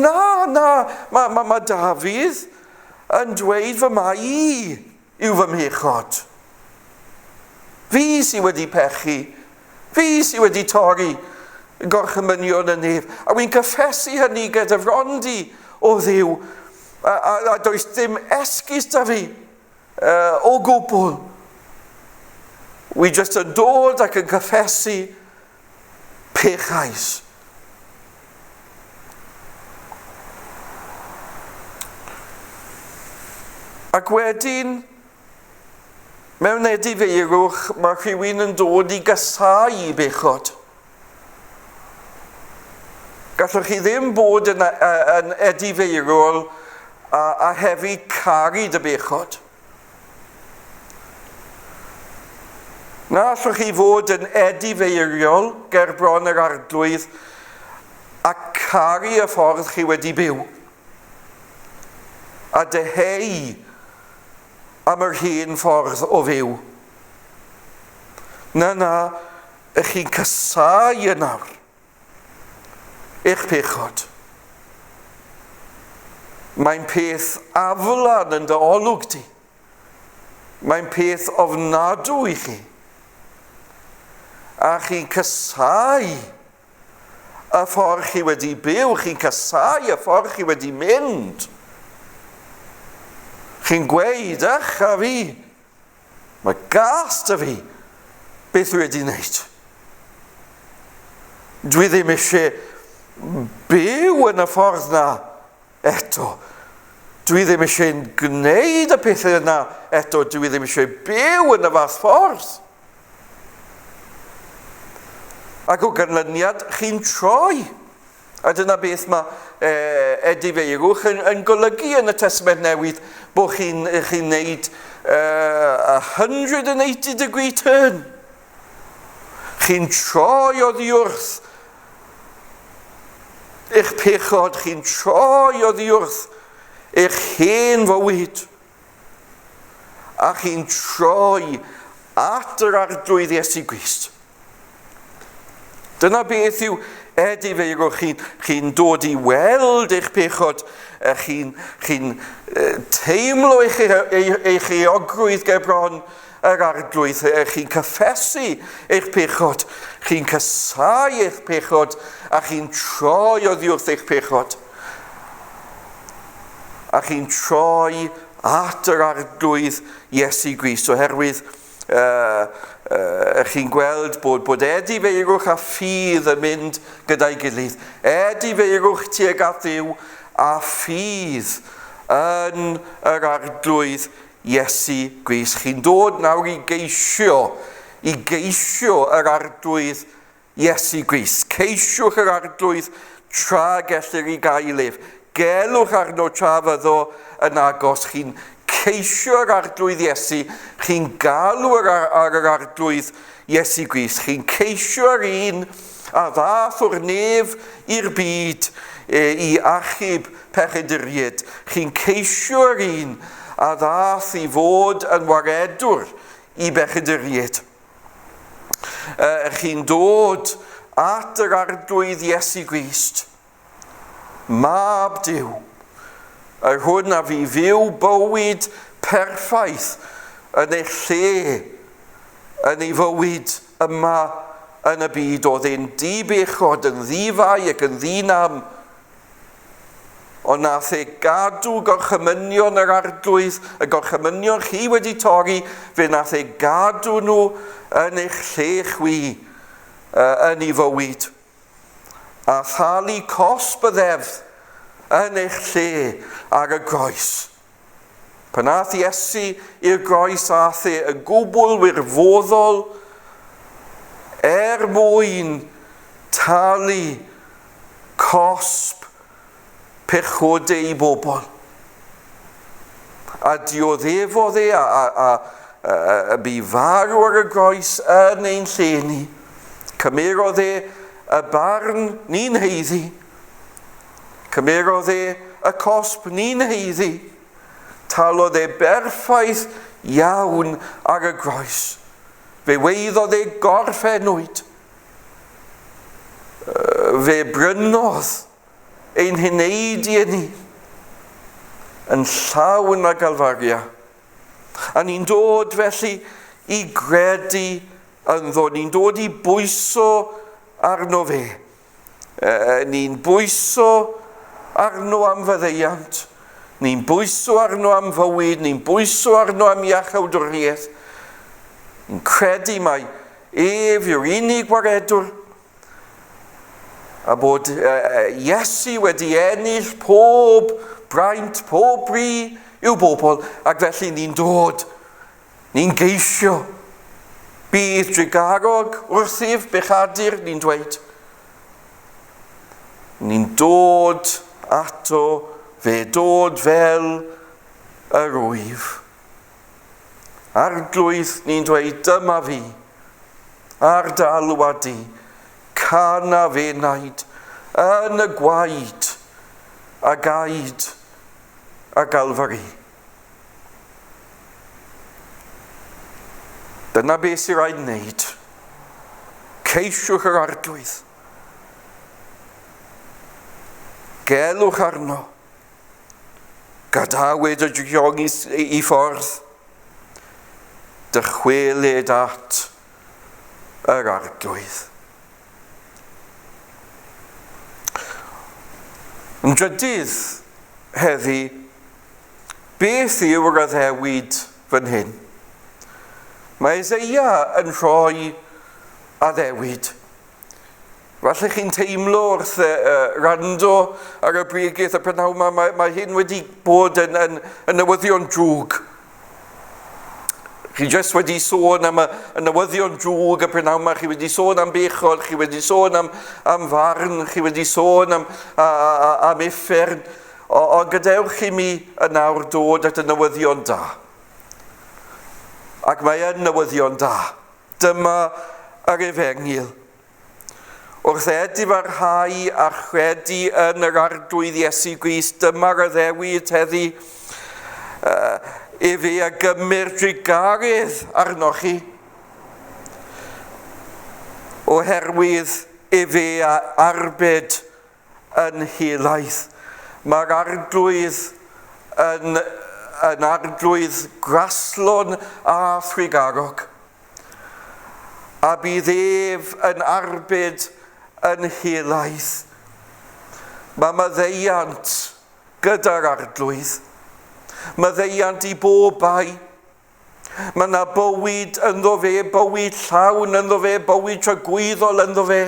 Na, na, mae ma, ma Dafydd yn dweud fy mai i yw fy mhechod. Fi sydd wedi pechu. Fi sydd wedi torri gorchymynion y nef. A wy'n cyffesu hynny gyda fron di, o Dduw. A, a, a does dim esgus da fi o gwbl. Wy jyst yn dod ac yn cyffesu pechais. Ac wedyn, mewn edifeirwch, mae rhywun yn dod i gasáu i bechod. Gallwch chi ddim bod yn, yn edifeirol a, a hefyd caru dy bechod. Na allwch chi fod yn edifeiriol ger bron yr arglwydd a caru y ffordd chi wedi byw. A dyheu am yr hen ffordd o fyw. Na, na, ych chi'n casau yn awr. Eich pechod. Mae'n peth aflan yn dy olwg di. Mae'n peth ofnadw i chi. A chi'n casau y ffordd chi wedi byw, chi'n casau y ffordd chi wedi mynd. Chi'n gweud, ych a fi, mae gas da fi, beth dwi wedi wneud. Dwi ddim eisiau byw yn y ffordd na eto. Dwi ddim eisiau gwneud y pethau yna eto. Dwi ddim eisiau byw yn y fath ffordd. Ac o ganlyniad, chi'n troi. A dyna beth mae e, edifeirwch yn, yn golygu yn y Testament Newydd, bod chi'n chi wneud a 180 degree turn. Chi'n troi oddi wrth eich pechod, chi'n troi oddi wrth eich hen fywyd. A chi'n troi at yr arglwydd Iesu Grist. Dyna beth yw edifeirwch. Chi'n chi dod i weld eich pechod, chi'n chi teimlo eich, eich, eich euogrwydd ger bron yr arglwydd, chi'n cyffesu eich pechod, chi'n casau eich pechod, a chi'n troi oddi wrth eich pechod. A chi'n troi at yr arglwydd Iesu Grist, oherwydd uh, uh, chi'n gweld bod, bod edifeirwch a ffydd yn mynd gyda'i gilydd. Edifeirwch tuag at Dduw a ffydd yn yr arglwydd Iesu Grist. Chi'n dod nawr i geisio, i geisio yr arglwydd Iesu Grist. Ceisiwch yr arglwydd tra gellir i gael ef. Gelwch arno tra fyddo yn agos. Chi'n ceisio'r arglwydd Iesu, chi'n galw ar, ar yr arglwydd Iesu Grist, chi'n ceisio'r un a ddath o'r nef i'r byd e, i achub pechaduriaid. Chi'n ceisio'r un a ddath i fod yn waredwr i bechaduriaid. Chi'n dod at yr arglwydd Iesu Grist, Mab Duw, yr hwn a fi fyw bywyd perffaith yn eich lle, yn ei fywyd yma yn y byd, oedd e'n di-bechod, yn ddi-fai ac yn ddi-nam, Ond nath e gadw gorchymynion yr arglwydd, y gorchymynion chi wedi torri, fe nath e gadw nhw yn eich lle chwi yn ei fywyd. A thalu cosb y ddeddf yn eich lle ar y groes. Pan ath Iesu i'r groes ath e yn gwbl wirfoddol er mwyn talu cosb pechodau i bobl. A dioddefodd e a, a, a, a, a bu farw ar y groes yn ein lle ni. Cymerodd e y barn ni'n heiddi. Cymerodd e y cosb ni'n heiddi. Talodd e berffaith iawn ar y groes. Fe weiddodd e gorffennwyd. Fe brynodd ein heneidiau ni yn llawn â Galfaria. A ni'n dod felly i gredu ynddo, ni'n dod i bwyso arno fe. Ni'n bwyso arno am faddeuant, ni'n bwyso arno am fywyd, ni'n bwyso arno am iachawdwriaeth. Ni'n credu mai ef yw'r unig waredwr a bod Iesu wedi ennill pob braint, pob bri i'w bobl, ac felly ni'n dod, ni'n geisio. Bydd drugarog wrthyf bechadur, ni'n dweud. Ni'n dod ato fe, dod fel yr wyf. Arglwydd, ni'n dweud, dyma fi, ar dy alwad di, cana fe naid, yn y gwaed a gaid a Galfari. Dyna beth sy'n rhaid wneud. Ceisiwch yr arglwydd. Gelwch arno. Gadawyd y driog i, i ffordd. Dychwelyd at yr arglwydd. Yn drydydd heddi, Beth yw'r addewid fan hyn? Mae Eseia yn rhoi addewid. Falle chi'n teimlo wrth rando ar y bregaeth y prynhawn yma, mae hyn wedi bod yn newyddion drwg. Chi jyst wedi sôn am y newyddion drwg y prynhawn yma, chi wedi sôn am bechod, chi wedi sôn am farn, chi wedi sôn am uffern. Ond gadewch i mi yn awr dod at y newyddion da. Ac mae yn newyddion da. Dyma yr efengyl. Wrth edifarhau a chredu yn yr Arglwydd Iesu Grist, dyma'r addewid heddi, efe a gymir drugaredd arnoch chi, oherwydd efe a arbed yn helaeth. Mae'r Arglwydd yn Arglwydd graslon a thrugarog, a bydd ef yn arbed yn helaeth. Mae maddeuant gyda'r Arglwydd. Maddeuant i bob bai. Mae yna bywyd ynddo fe, bywyd llawn ynddo fe, bywyd tragwyddol ynddo fe.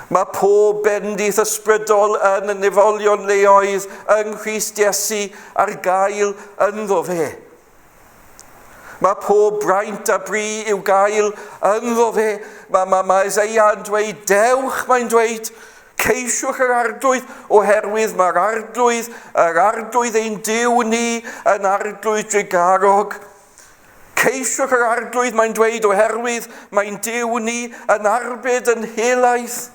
Mae pob bendith ysbrydol yn y nefolion leoedd yng Nghrist Iesu ar gael ynddo fe. Mae pob braint a bri i'w gael ynddo fe. Mae Eseia yn dweud, dewch, mae'n dweud, ceisiwch yr Arglwydd, oherwydd mae'r Arglwydd, yr Arglwydd ein Duw ni, yn Arglwydd drugarog. Ceisiwch yr Arglwydd, mae'n dweud, oherwydd mae'n Duw ni yn arbed yn helaeth.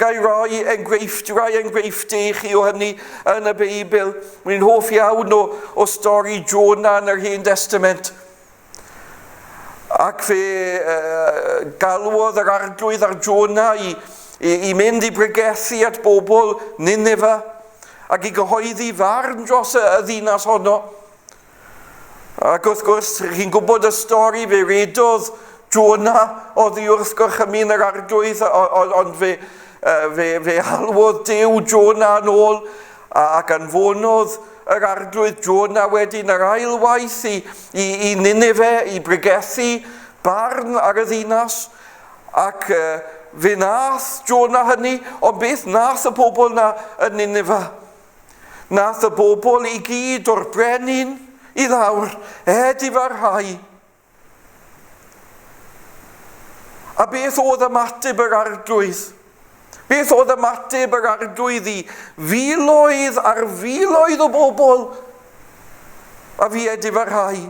Ga i roi enghreifftiau i chi o hynny yn y Beibl. Mae'n hoff iawn o stori Jonah yn yr Hen Testament. Ac fe galwodd yr Arglwydd ar Jonah i mynd i bregethu at bobl Nineveh ac i gyhoeddi farn dros y ddinas honno. Ac wrth gwrs, chi'n gwybod y stori, fe redodd Jonah oddi wrth gorchymyn yr Arglwydd, ond fe alwodd Duw Jonah yn ôl ac anfonodd yr Arglwydd Jonah wedyn yr ail waith i Nineveh, i bregethu barn ar y ddinas. Ac fe nath Jonah hynny, ond beth nath y bobl na yn Nineveh? Nath y bobl i gyd o'r brenin i lawr, edifarhau. A beth oedd ymateb yr Arglwydd? Beth oedd ymateb yr Arglwydd i filoedd ar filoedd o bobl a fi edifarhau?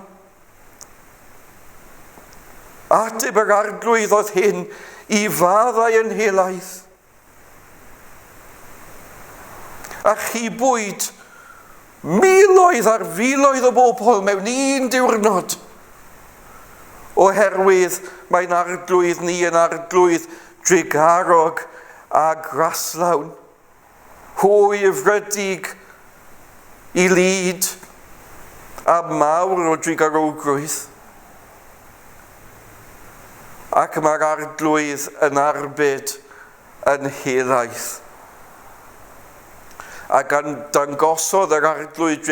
Ateb yr Arglwydd oedd hyn, i faddau yn helaeth. A chibwyd miloedd ar filoedd o bobl mewn un diwrnod, oherwydd mae'n Arglwydd ni yn Arglwydd drugarog a graslawn. Hwy yfrydig i lid a mawr o drugarogrwydd. Ac mae'r Arglwydd yn arbed yn helaeth. A gan dangosodd yr Arglwydd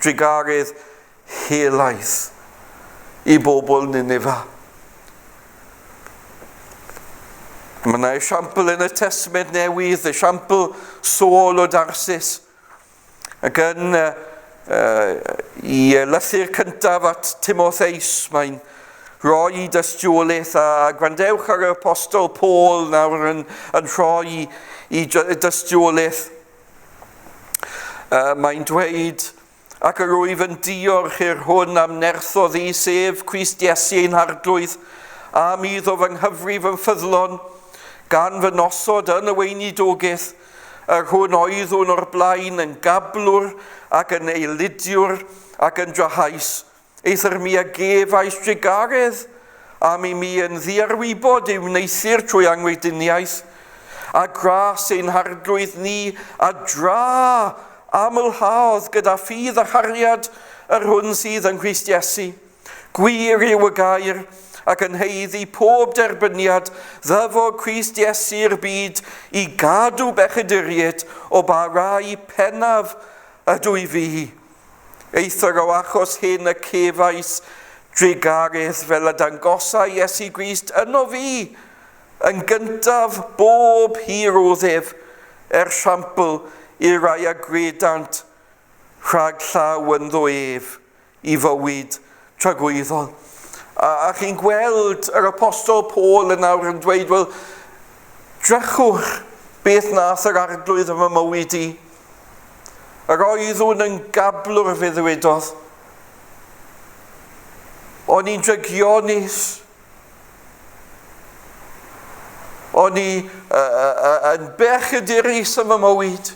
drugaredd helaeth i bobl Nineveh. Mae yna esiampl yn y Testament Newydd, esiampl Saul o Darsus. Ac yn i lythyr cyntaf at Timotheus, mae'n rhoi dystiolaeth, a gwrandewch ar yr Apostol Paul nawr yn rhoi i dystiolaeth. Mae'n dweud, ac yr wyf yn diolch i'r hwn am nerthodd i, sef Crist Iesu ein Harglwydd, am iddo fy nghyfrif yn ffyddlon, gan fy nosod yn y weinidogaeth, yr hwn oeddwn o'r blaen yn gablwr ac yn eilidiwr ac yn drahaus. Eithr mi a gefais drugaredd am i mi yn ddiarwybod i'w wneuthur trwy angwediniaeth, a gras ein Harglwydd ni a dra amlhaodd gyda ffydd a chariad yr hwn sydd yng Nghrist Iesu. Gwir yw y gair, ac yn haeddu pob derbyniad, ddyfo Crist Iesu'r byd i gadw bechaduriaid o ba rai pennaf ydw i fi. Eithr o achos hyn y cefais drugaredd fel y dangosai Iesu Grist yno fi, yn gyntaf bob hir oddef, er siampl i'r rai a gredant rhag llaw ynddo ef i fywyd tragwyddol. A, a chi'n gweld yr apostol Paul yn awr yn dweud, wel, drychwch beth nath yr arglwydd yn fy mywyd i. Yr oeddwn yn gablwr, fe ddywedodd. O'n i'n drygionus. O'n i yn bechadurus yn fy mywyd.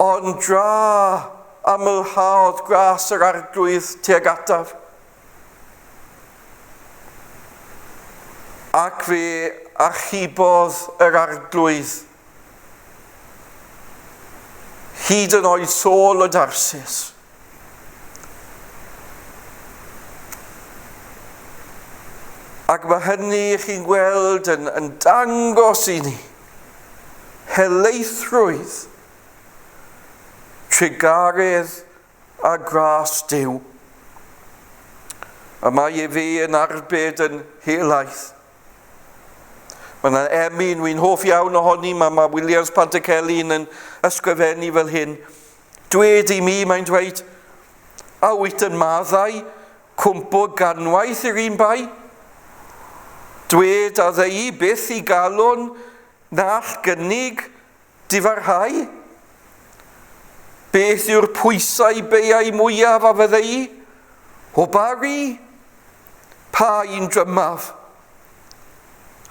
Ond dra amlhaodd gras yr arglwydd tuag ataf. Ac fe achubodd yr arglwydd hyd yn oed Saul o Darsis. Ac mae hynny, chi'n gweld, yn, yn dangos i ni helaethrwydd, trugaredd a gras Duw. A mae efe yn arbed yn helaeth. Mae yna emyn, wy'n hoff iawn ohoni, mae, mae Williams Pantycelyn yn ysgrifennu fel hyn. Dwed i mi, mae'n dweud, a wyt yn maddau cwmpo ganwaith i'r un bai? Dwed a ddeu byth i galon na all gynnig difarhau? Beth yw'r pwysau beiau mwyaf a fyddei? O bari? Pa un drymaf?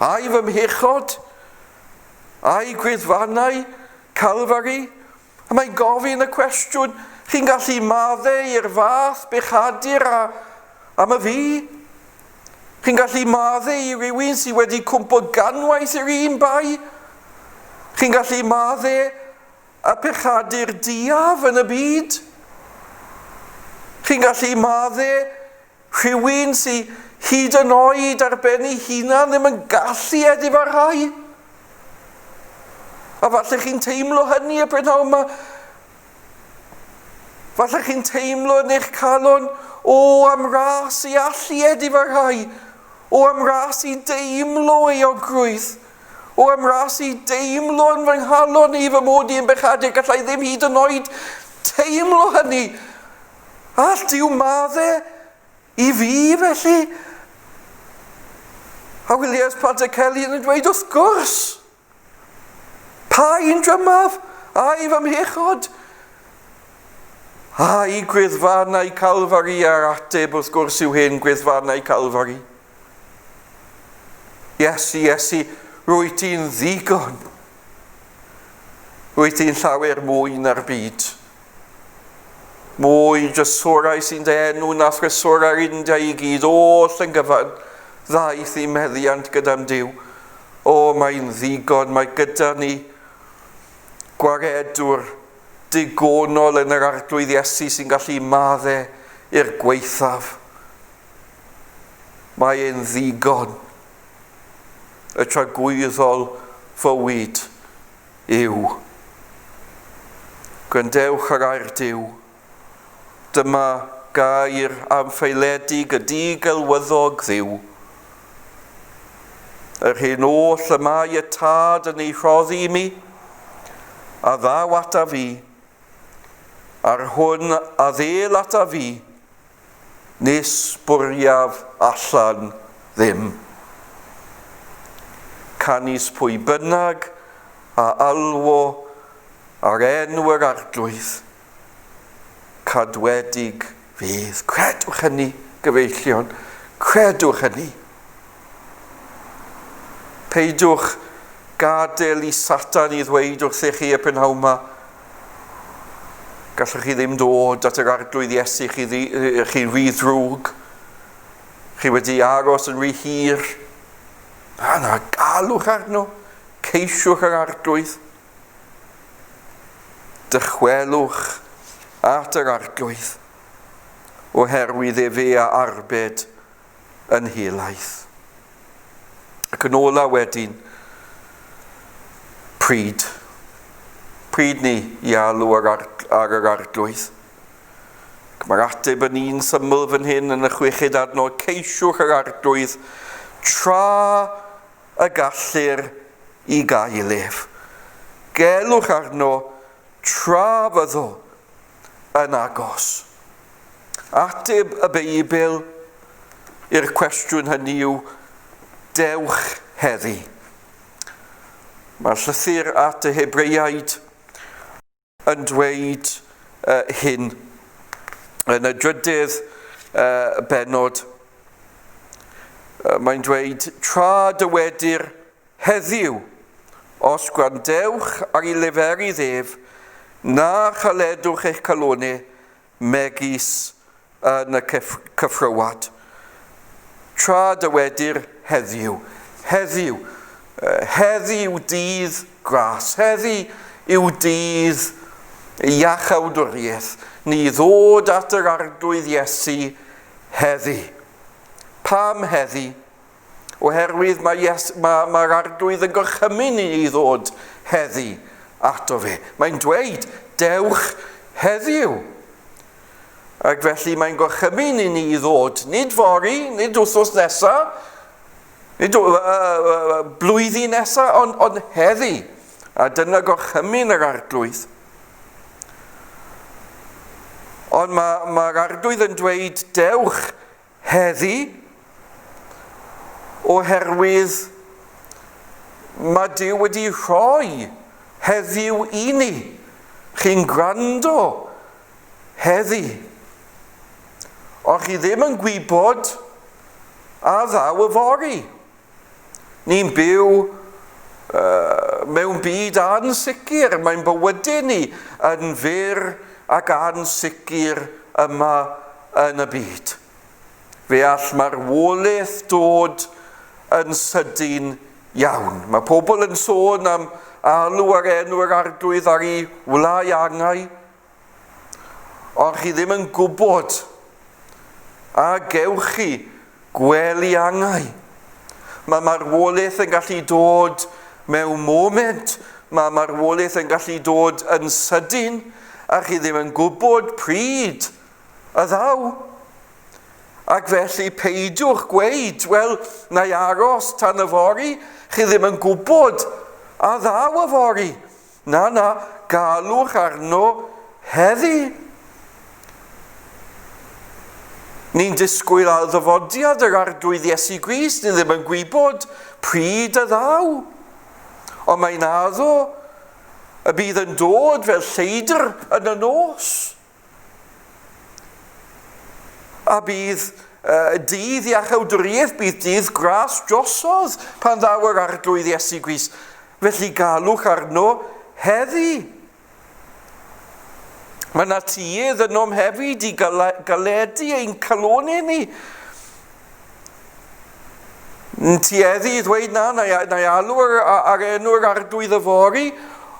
Ai fy mhechod? Ai gwyddfannau Calfari? A mae'n gofyn y cwestiwn, chi'n gallu maddau i'r fath bechadur a, am y fi? Chi'n gallu maddau i rywun sydd wedi cwmpo ganwaith i'r un bai? Chi'n gallu maddau y pechadur diaf yn y byd? Chi'n gallu maddau rhywun sydd hyd yn oed ar ben ei hunan ddim yn gallu edifarhau? A falle chi'n teimlo hynny y prynhawn yma. Falle chi'n teimlo yn eich calon, o am ras i allu edifarhau, o am ras i deimlo euogrwydd, o am ras i deimlo yn fy nghalon i fy mod i yn bechadur, gallai ddim hyd yn oed teimlo hynny. All Duw madde i fi, felly? A Williams Pantycelyn yn dweud, wrth gwrs, pa un drymaf, a'i fy mhechod? A'i gwyddfannau Calfari a'r ateb wrth gwrs yw hen gwyddfannau Calfari. Iesu, Iesu, rwy ti'n ddigon. Rwy ti'n llawer mwy na'r byd. Mwy drysorau sy'n dy enw na thrysorau'r India i gyd, oll yn gyfan, ddaeth i meddiant gyda'm Duw. O, mae'n ddigon, mae gyda ni gwaredwr digonol yn yr Arglwydd Iesu sy'n gallu madde i'r gwaethaf. Mae e'n ddigon. Y tragwyddol fywyd yw. Gwrandewch ar air Duw. Dyma gair amffaeledig y digelwyddog Dduw. Yr hyn oll y mae y Tad yn ei rhoddi i mi, a ddaw ata fi, a'r hwn a ddêl ata fi, nis bwriaf allan ddim. Canys pwy bynnag a alwo ar enw yr Arglwydd, cadwedig fydd. Credwch hynny, gyfeillion, credwch hynny. Peidiwch gadael i Satan i ddweud wrthych chi y prynhawn yma, gallwch chi ddim dod at yr Arglwydd Iesu, chi, chi rhy ddrwg, chi wedi aros yn rhy hir. Na, na, galwch arno, ceisiwch yr Arglwydd. Dychwelwch at yr Arglwydd, oherwydd efe a arbed yn helaeth. Ac yn ola wedyn, pryd? Pryd ni i alw ar, ar, ar yr arglwydd? Mae'r ateb yn un syml fan hyn yn y chweched adnod, ceisiwch yr arglwydd tra y gallir i gael ef. Gelwch arno tra fyddo yn agos. Ateb y Beibl i'r cwestiwn hynny yw, dewch heddi. Mae'r llythyr at y Hebreiaid yn dweud uh, hyn yn y drydydd uh, benod. Uh, mae'n dweud, tra dywedir heddiw, os gwrandewch ar ei leferydd ef, na chaledwch eich calonau megis yn y cyffroad. Tra dywedir heddiw, heddiw, heddiw dydd gras, heddi yw dydd iachawdwriaeth, ni ddod at yr arglwydd Iesu heddi. Pam heddi? Oherwydd mae Yes, mae'r mae arglwydd yn gorchymyn i ni ddod heddi ato fe. Mae'n dweud, dewch heddiw. Ac felly mae'n gorchymyn i ni ddod, nid fory, nid wythnos nesa, nid blwyddyn nesa, ond, ond heddi. A dyna gorchymyn yr arglwydd. Ond mae'r mae arglwydd yn dweud, dewch heddi, oherwydd mae Duw wedi rhoi heddiw i ni. Chi'n gwrando heddi. Ond chi ddim yn gwybod a ddaw yfory. Ni'n byw uh, mewn byd ansicr. Mae'n bywydau ni yn fyr ac ansicr yma yn y byd. Fe all marwolaeth dod yn sydyn iawn. Mae pobl yn sôn am alw ar enw yr arglwydd ar ei wlau angau, ond chi ddim yn gwybod a gewch chi gwely angau. Mae marwolaeth yn gallu dod mewn moment, mae marwolaeth yn gallu dod yn sydyn, a chi ddim yn gwybod pryd y ddaw. Ac felly peidiwch gweud, wel, na i aros tan yfory, chi ddim yn gwybod a ddaw yfory. Na, na, galwch arno heddi. Ni'n disgwyl ar ddyfodiad yr Arglwydd Iesu Grist, ni ddim yn gwybod pryd y ddaw. Ond mae'n addo y bydd yn dod fel lleidr yn y nos. A bydd uh, dydd iachawdwriaeth, bydd dydd gras drosodd pan ddaw yr arglwydd Iesu Grist. Felly galwch arno heddi. Mae yna tuedd ynom hefyd i galedu ein calonau ni. Yn tueddu i ddweud na, na, na i alw ar, ar enw'r arglwydd yfory,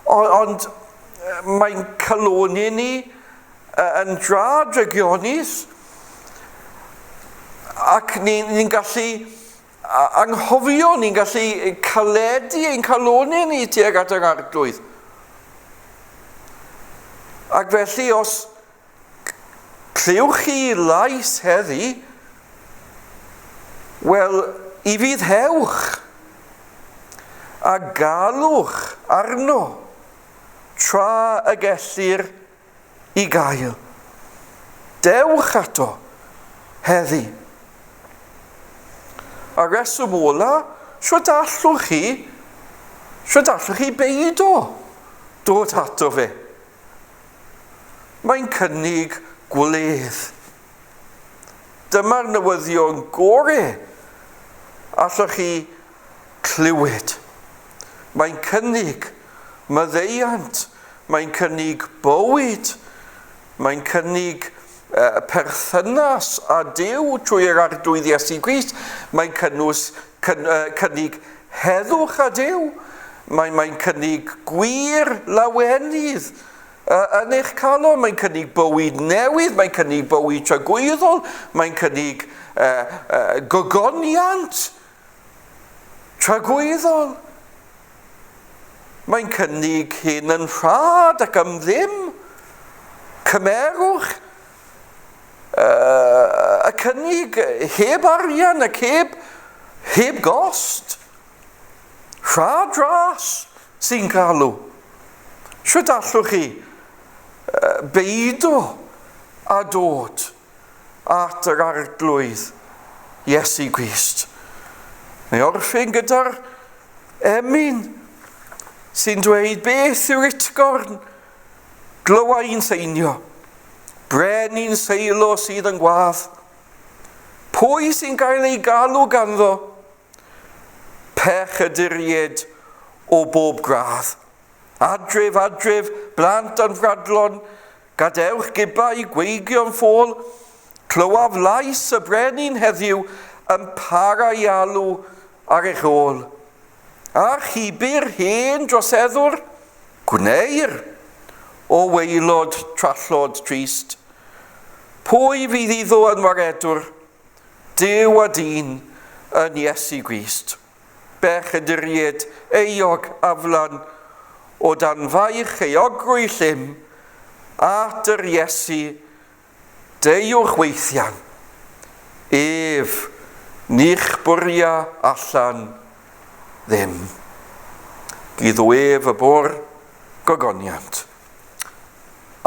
ond, ond mae'n caloni ni yn dra drygionus ac ni'n ni gallu anghofio, ni'n gallu caledu ein caloni ni tuag at yr arglwydd. Ac felly, os clywch chi lais heddi, wel, i fyddhewch a galwch arno tra y gellir i gael. Dewch ato heddi. A reswm ola, shwt allwch chi, shwt allwch chi beido dod ato fe? Mae'n cynnig gwledd. Dyma'r newyddion gore allwch chi clywed. Mae'n cynnig maddeuant, mae'n cynnig bywyd, mae'n cynnig uh, perthynas â Duw trwy yr Arglwydd Iesu Grist, mae'n cynnwys, cyn, uh, cynnig heddwch â Duw, mae'n mae cynnig gwir lawenydd uh, yn eich calon, mae'n cynnig bywyd newydd, mae'n cynnig bywyd tragwyddol, mae'n cynnig uh, uh, gogoniant tragwyddol. Mae'n cynnig hyn yn rhad ac am ddim. Cymerwch y cynnig heb arian ac heb, heb gost. Rhad ras sy'n galw. Sut allwch chi beido a dod at yr Arglwydd Iesu Grist? Mae orffen gyda'r emyn sy'n dweud beth yw'r utgorn glywa i'n seinio, brenin seilo sydd yn gwadd. Pwy sy'n cael ei galw ganddo? Pechaduriaid o bob gradd. Adref, adref, blant anfradlon, gadewch gibau gweigion ffôl, clywaf lais y brenin heddiw yn para i alw ar eich ôl. A chibir hen droseddwr, gwneir o waelod trallod trist. Pwy fydd iddo yn waredwr? Duw a dyn yn Iesu Grist. Bechaduriaid euog aflan o dan faich euogrwy llym, at yr Iesu, deuwch weithian. Ef ni'ch bwria allan ddim. Gyddo ef y bwr gogoniant.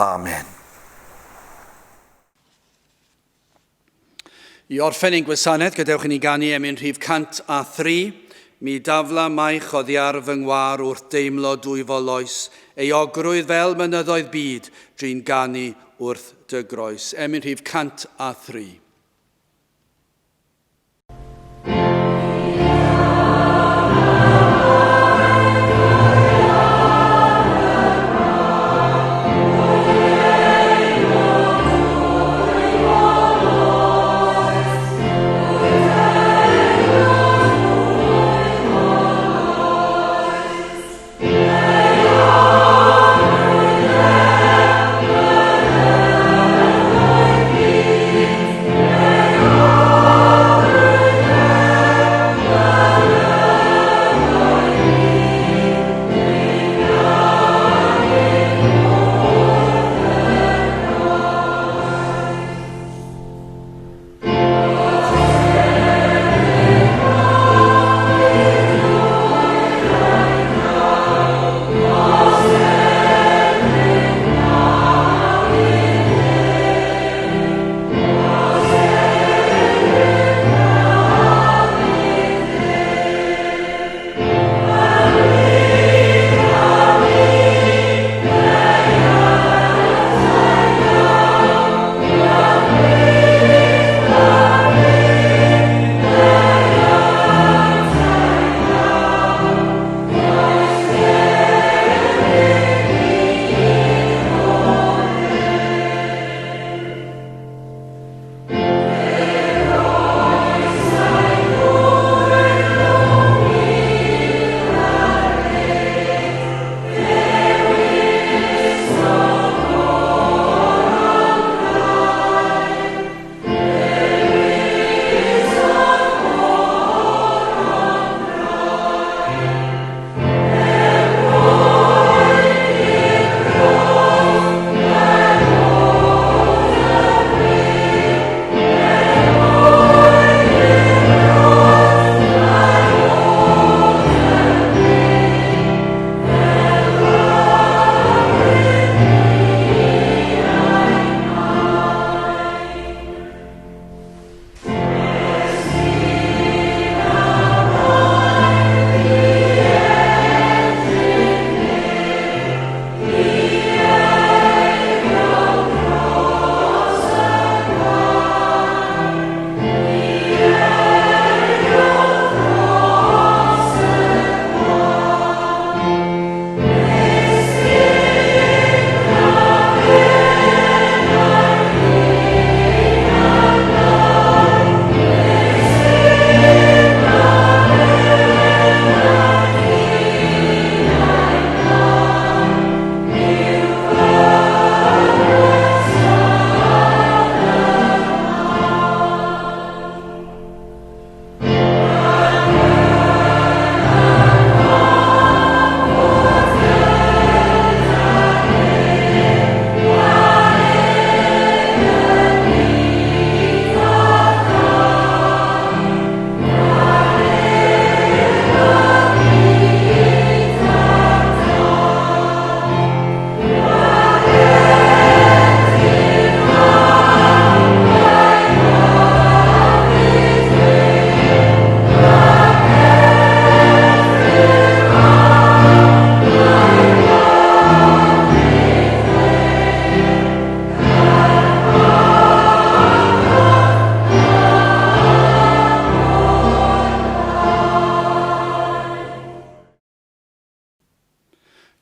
Amen. I orffen ein gwasanaeth, gadewch i ni ganu emyn rhif 103. Mi dafla maich oddi ar fy ngwar wrth deimlo dwyfol loes, euogrwydd fel mynyddoedd byd, drin ganu wrth dy groes. Emyn rhif 103.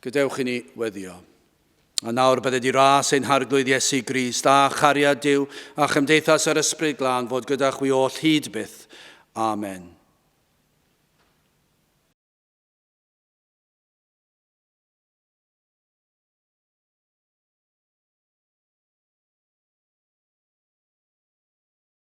Gadewch i ni weddio. A nawr bydded i ras ein Harglwydd Iesu Grist a chariad Duw a chymdeithas yr Ysbryd Glân fod gyda chwi oll hyd byth. Amen.